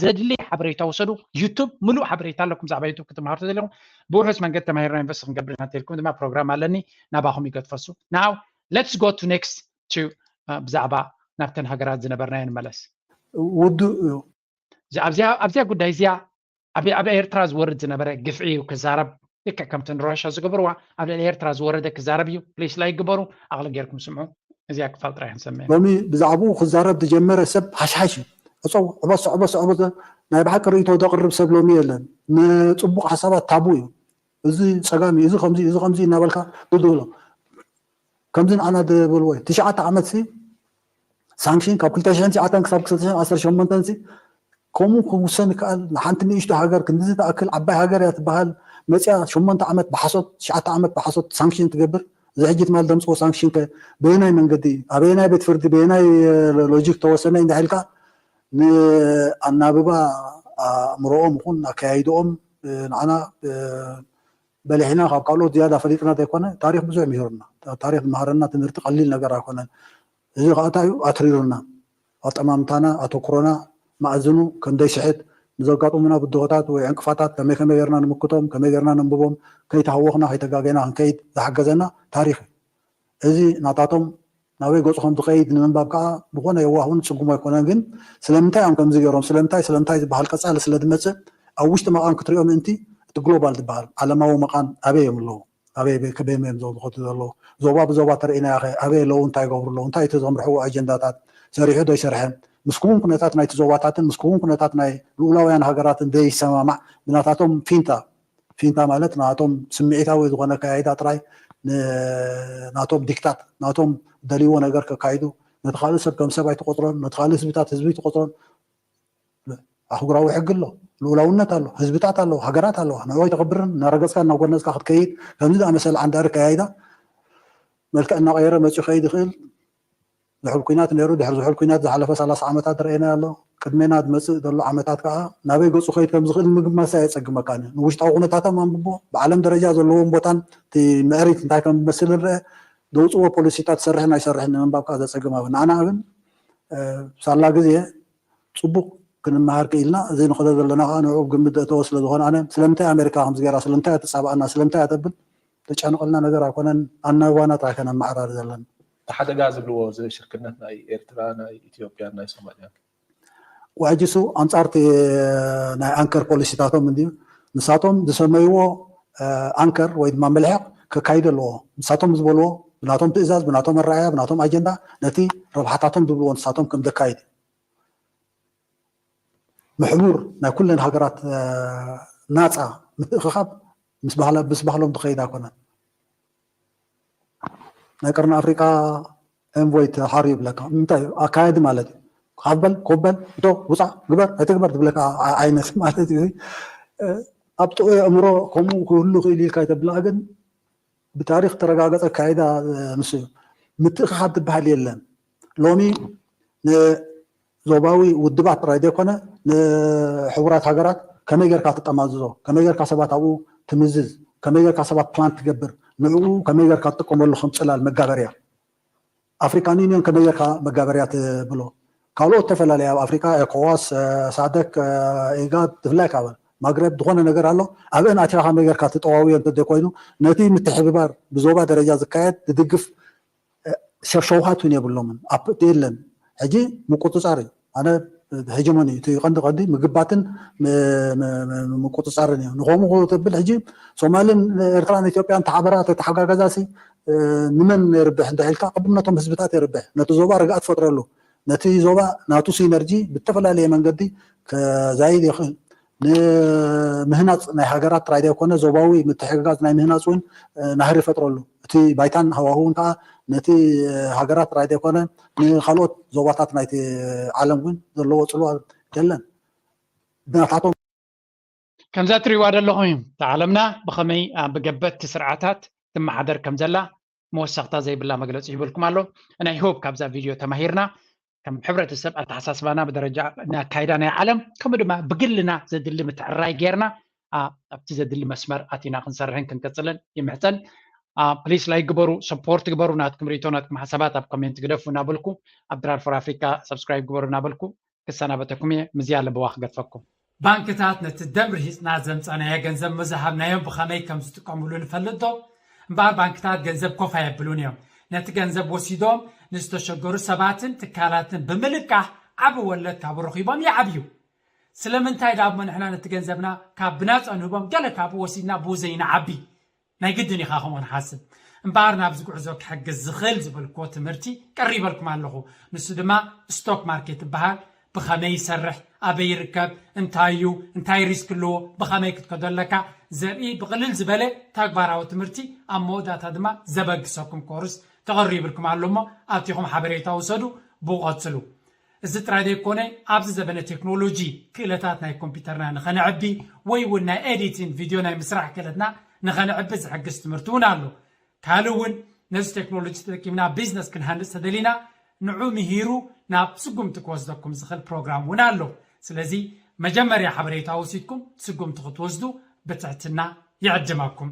ዘድሊ ሓበሬታ ውሰዱ። ዩቱብ ምሉእ ሓበሬታ ኣለኩም። ብዛዕባ ዩቱብ ክትምሃሩ ተዘለኹም ብውሑስ መንገዲ ተማሂርና ኢንቨስት ክንገብር ኢና እንተልኩም ድማ ፕሮግራም ኣለኒ ናባኹም ይገድፈሱ። Now let's go to next to ብዛዕባ ናብተን ሃገራት ዝነበርናዮ ንመለስ። ውዱእ እዩ። ኣብዚኣ ጉዳይ እዚኣ ኣብ ኤርትራ ዝወርድ ዝነበረ ግፍዒ እዩ ክዛረብ። ልክዕ ከምቲ ንራሻ ዝገበርዋ ኣብ ልዕሊ ኤርትራ ዝወረደ ክዛረብ እዩ። ፕሊስ ላይክ ግበሩ፣ ኣቕሊ ጌርኩም ስምዑ። እዚኣ ክፋል ጥራይ ክንሰምዕ። ሎሚ ብዛዕባኡ ክዛረብ ዝጀመረ ሰብ ሃሽሃሽ እዩ። ዕፀው፣ ዕበስ፣ ዕበስ፣ ዕበስ። ናይ ብሓቂ ርእይቶ ዘቕርብ ሰብ ሎሚ የለን። ንፅቡቕ ሓሳባት ታቡ እዩ። እዚ ፀጋም እዩ፣ እዚ ከምዚ፣ እዚ ከምዚ እናበልካ ድድብሎ። ከምዚ ንዓና ዝበልዎ እዩ። ትሽዓተ ዓመት ሲ ሳንክሽን ካብ ክልተ ሽሕን ትሽዓተን ክሳብ ክልተ ሽሕን ዓሰርተ ሸሞንተን ሲ ከምኡ ክውሰን ይከኣል። ንሓንቲ ንእሽቶ ሃገር ክንድዚ ትኣክል ዓባይ ሃገር እያ ትበሃል መፅያ ሸሞንተ ዓመት ብሓሶት ትሽዓተ ዓመት ብሓሶት ሳንክሽን ትገብር። እዚ ሕጂ ትማል ደምፅዎ ሳንክሽን ከ በየናይ መንገዲ እዩ? ኣበየናይ ቤት ፍርዲ በየናይ ሎጂክ ተወሰነ እንድሕልካ ንኣናብባ ኣእምሮኦም ይኹን ኣካያይድኦም ንዓና በሊሕና ካብ ካልኦት ዝያዳ ፈሊጥና ዘይኮነ ታሪክ ብዙሕ ምሂሩና። ታሪክ ዝመሃረና ትምህርቲ ቀሊል ነገር ኣይኮነን። እዚ ከዓ እንታይ እዩ ኣትሪሩና። ኣጠማምታና ኣተኩሮና መኣዝኑ ከም ዘይስሕት ንዘጋጥሙና ብድሆታት ወይ ዕንቅፋታት ከመይ ከመይ ጌርና ንምክቶም ከመይ ጌርና ነንብቦም ከይተሃወኽና ከይተጋገና ክንከይድ ዝሓገዘና ታሪክ እዩ። እዚ ናታቶም ናበይ ገፁ ከም ዝኸይድ ንምንባብ ከዓ ዝኾነ የዋህ እውን ፅጉም ኣይኮነን። ግን ስለምንታይ እዮም ከምዚ ገይሮም ስለምንታይ ስለምንታይ ዝበሃል ቀፃሊ ስለ ዝመፅእ ኣብ ውሽጢ መቃን ክትሪኦ ምእንቲ እቲ ግሎባል ዝበሃል ዓለማዊ መቃን ኣበይ እዮም ኣለዉ ኣበይ ከበይም እዮም ዝኸዱ ዘለዉ ዞባ ብዞባ ተርእናያ ኸ ኣበይ ኣለዉ እንታይ ይገብሩ ኣለዉ እንታይ እቲ ዘምርሕዎ ኣጀንዳታት ሰሪሑ ዶ ይሰርሐ ምስ ክውን ኩነታት ናይቲ ዞባታትን ምስ ክውን ኩነታት ናይ ልኡላውያን ሃገራትን ዘይሰማማዕ ብናታቶም ፊንታ ፊንታ ማለት ናቶም ስምዒታዊ ዝኾነ ኣካያይዳ ጥራይ ናቶም ዲክታት ናቶም ደልይዎ ነገር ከካይዱ ነቲ ካልእ ሰብ ከም ሰብ ኣይትቆፅሮን ነቲ ካልእ ህዝብታት ህዝቢ ኣይትቆፅሮን ኣህጉራዊ ሕጊ ኣሎ ልኡላውነት ኣሎ ህዝብታት ኣሎ ሃገራት ኣለዋ ንዕኡ ኣይተኽብርን እናረገፅካ እናጎነፅካ ክትከይድ ከምዚ ዝኣመሰለ ዓንዳሪ ኣካያይዳ መልክዕ እናቐየረ መፅኡ ከይድ ይኽእል ዝሑል ኩናት ነይሩ ድሕሪ ዝሑል ኩናት ዝሓለፈ ሰላሳ ዓመታት ረእየና ኣሎ ቅድሜና ዝመፅእ ዘሎ ዓመታት ከዓ ናበይ ገፁ ከይድ ከም ዝኽእል ምግማሳ የፀግመካ ንውሽጣዊ ኩነታቶም ኣንብቦ ብዓለም ደረጃ ዘለዎም ቦታን እቲ ምዕሪት እንታይ ከም ዝመስል ንርአ ዘውፅዎ ፖሊሲታት ሰርሕን ኣይሰርሕን ንምንባብ ከዓ ዘፀግም ኣብ ንዓና ግን ሳላ ግዜ ፅቡቅ ክንመሃር ክኢልና እዚ ንኸዶ ዘለና ከዓ ንዕኡ ግምት ዘእተወ ስለ ዝኾነ ኣነ ስለምንታይ ኣሜሪካ ከምዚ ገይራ ስለምንታይ ትፃባኣና ስለምንታይ ተብል ተጨንቐልና ነገር ኣይኮነን ኣናባና ጥራይ ከነመዓራሪ ዘለና እቲ ሓደጋ ዝብልዎ እዚ ሽርክነት ናይ ኤርትራ ናይ ኢትዮጵያ ናይ ሶማልያ ዋሕጂ እሱ ኣንፃር እቲ ናይ ኣንከር ፖሊሲታቶም እንድዩ ንሳቶም ዝሰመይዎ ኣንከር ወይ ድማ መልሕቕ ከካይዱ ኣለዎ ንሳቶም ዝበልዎ ብናቶም ትእዛዝ ብናቶም ኣረኣያ ብናቶም ኣጀንዳ ነቲ ረብሓታቶም ዝብልዎ ንሳቶም ከም ዘካይድ ምሕቡር ናይ ኩለን ሃገራት ናፃ ምትእኽኻብ ምስ ባህሎም ዝኸይድ ኣይኮነን ናይ ቀርኒ ኣፍሪቃ ኤንቮይ ተሓርዩ ይብለካ እንታይ ኣካየዲ ማለት እዩ ካብ በል ኮበል እቶ ውፃእ ግበር ኣይትግበር ትብለካ ዓይነት ማለት እዩ ኣብ ጥዑይ ኣእምሮ ከምኡ ክህሉ ክእል ኢልካ ይተብላ ግን ብታሪክ ተረጋገፀ ኣካየዳ ንሱ እዩ ምትእኽኻብ ትበሃል የለን ሎሚ ዞባዊ ውድባት ጥራይ ዘይኮነ ንሕቡራት ሃገራት ከመይ ጌርካ ትጠማዝዞ ከመይ ጌርካ ሰባት ኣብኡ ትምዝዝ ከመይ ጌርካ ሰባት ፕላን ትገብር ንዕኡ ከመይ ጌርካ ትጥቀመሉ ከም ፅላል መጋበርያ ኣፍሪካን ዩኒዮን ከመይ ጌርካ መጋበርያ ትብሎ ካልኦት ተፈላለየ ኣብ ኣፍሪካ ኤኮዋስ ሳደክ ኢጋድ ትፍላይ ካብ ማግረብ ዝኾነ ነገር ኣሎ ኣብአን ኣቲኻ ከመይ ጌርካ ትጠዋውዮ እንተዘይኮይኑ ነቲ ምትሕብባር ብዞባ ደረጃ ዝካየድ ዝድግፍ ሸውሃት እውን የብሎምን የለን ሕጂ ምቁፅፃር እዩ ኣነ ሄጀሞኒ እቲ ቀንዲ ቀንዲ ምግባትን ምቁፅፃርን እዩ ንኸምኡ ተብል ሕጂ ሶማልን ኤርትራን ኢትዮጵያን ተሓበራ ተተሓጋገዛ ሲ ንመን የርብሕ እንተ ኢልካ ቅድም ነቶም ህዝብታት የርብሕ ነቲ ዞባ ርግኣት ፈጥረሉ ነቲ ዞባ ናቱ ሲነርጂ ብተፈላለየ መንገዲ ከዛይድ ይኽእል ንምህናፅ ናይ ሃገራት ጥራይ ዘይኮነ ዞባዊ ምትሕግጋዝ ናይ ምህናፅ እውን ናህሪ ይፈጥረሉ እቲ ባይታን ሃዋህውን ከዓ ነቲ ሃገራት ጥራይ ዘይኮነ ንካልኦት ዞባታት ናይቲ ዓለም እውን ዘለዎ ፅልዋ የለን ብናታቶም ከምዛ ትሪእዋ ዘለኹም እዩ ዓለምና ብኸመይ ብገበትቲ ስርዓታት ትመሓደር ከም ዘላ መወሰኽታ ዘይብላ መግለፂ ሂበልኩም ኣሎ ናይ ሆፕ ካብዛ ቪድዮ ተማሂርና ከም ሕብረተሰብ ኣተሓሳስባና ብደረጃ ናይ ኣካይዳ ናይ ዓለም ከምኡ ድማ ብግልና ዘድሊ ምትዕራይ ጌርና ኣብቲ ዘድሊ መስመር ኣቲና ክንሰርሕን ክንቅፅልን ይምሕፀን ፕሊስ ላይክ ግበሩ ሰፖርት ግበሩ ናትኩም ርእቶ ናትኩም ሓሳባት ኣብ ኮሜንት ግደፉ እናበልኩ ኣብ ድራር ፎር ኣፍሪካ ሰብስክራይብ ግበሩ እናበልኩ ክሰናበተኩም እየ ምዝያ ለበዋ ክገድፈኩም ባንክታት ነቲ ደም ርሂፅና ዘምፀናዮ ገንዘብ መዝሃብናዮም ብኸመይ ከም ዝጥቀምሉ ንፈልጥ ዶ? እምበኣር ባንክታት ገንዘብ ኮፍ ኣየብሉን እዮም። ነቲ ገንዘብ ወሲዶም ንዝተሸገሩ ሰባትን ትካላትን ብምልቃሕ ዓቢ ወለድ ካብ ረኺቦም ይዓብዩ። ስለምንታይ ደኣ እሞ ንሕና ነቲ ገንዘብና ካብ ብናፃ ንህቦም፣ ገለ ካብኡ ወሲድና ብኡ ዘይንዓቢ? ናይ ግድን ኢኻ ከምኡ ንሓስብ። እምበኣር ናብዚ ጉዕዞ ክሕግዝ ዝኽእል ዝበልክዎ ትምህርቲ ቀሪበልኩም ኣለኹ። ንሱ ድማ ስቶክ ማርኬት ይበሃል። ብኸመይ ይሰርሕ፣ ኣበይ ይርከብ፣ እንታይ እዩ፣ እንታይ ሪስክ ኣለዎ፣ ብኸመይ ክትከዶ ኣለካ ዘርኢ ብቕልል ዝበለ ተግባራዊ ትምህርቲ፣ ኣብ መወዳእታ ድማ ዘበግሰኩም ኮርስ ተቐሪብልኩም ኣሎ እሞ ኣቲኹም ሓበሬታ ውሰዱ፣ ብኡ ቀጽሉ። እዚ ጥራይ ዘይኮነ ኣብዚ ዘበነ ቴክኖሎጂ ክእለታት ናይ ኮምፒውተርና ንኸነዕቢ ወይ እውን ናይ ኤዲቲን ቪድዮ ናይ ምስራሕ ክእለትና ንኸነዕቢ ዝሕግዝ ትምህርቲ እውን ኣሎ። ካልእ እውን ነዚ ቴክኖሎጂ ተጠቂምና ቢዝነስ ክንሃንፅ ተደሊና ንዑ ምሂሩ ናብ ስጉምቲ ክወስደኩም ዝኽእል ፕሮግራም እውን ኣሎ። ስለዚ መጀመርያ ሓበሬታ ወሲድኩም ስጉምቲ ክትወስዱ ብትሕትና ይዕድመኩም።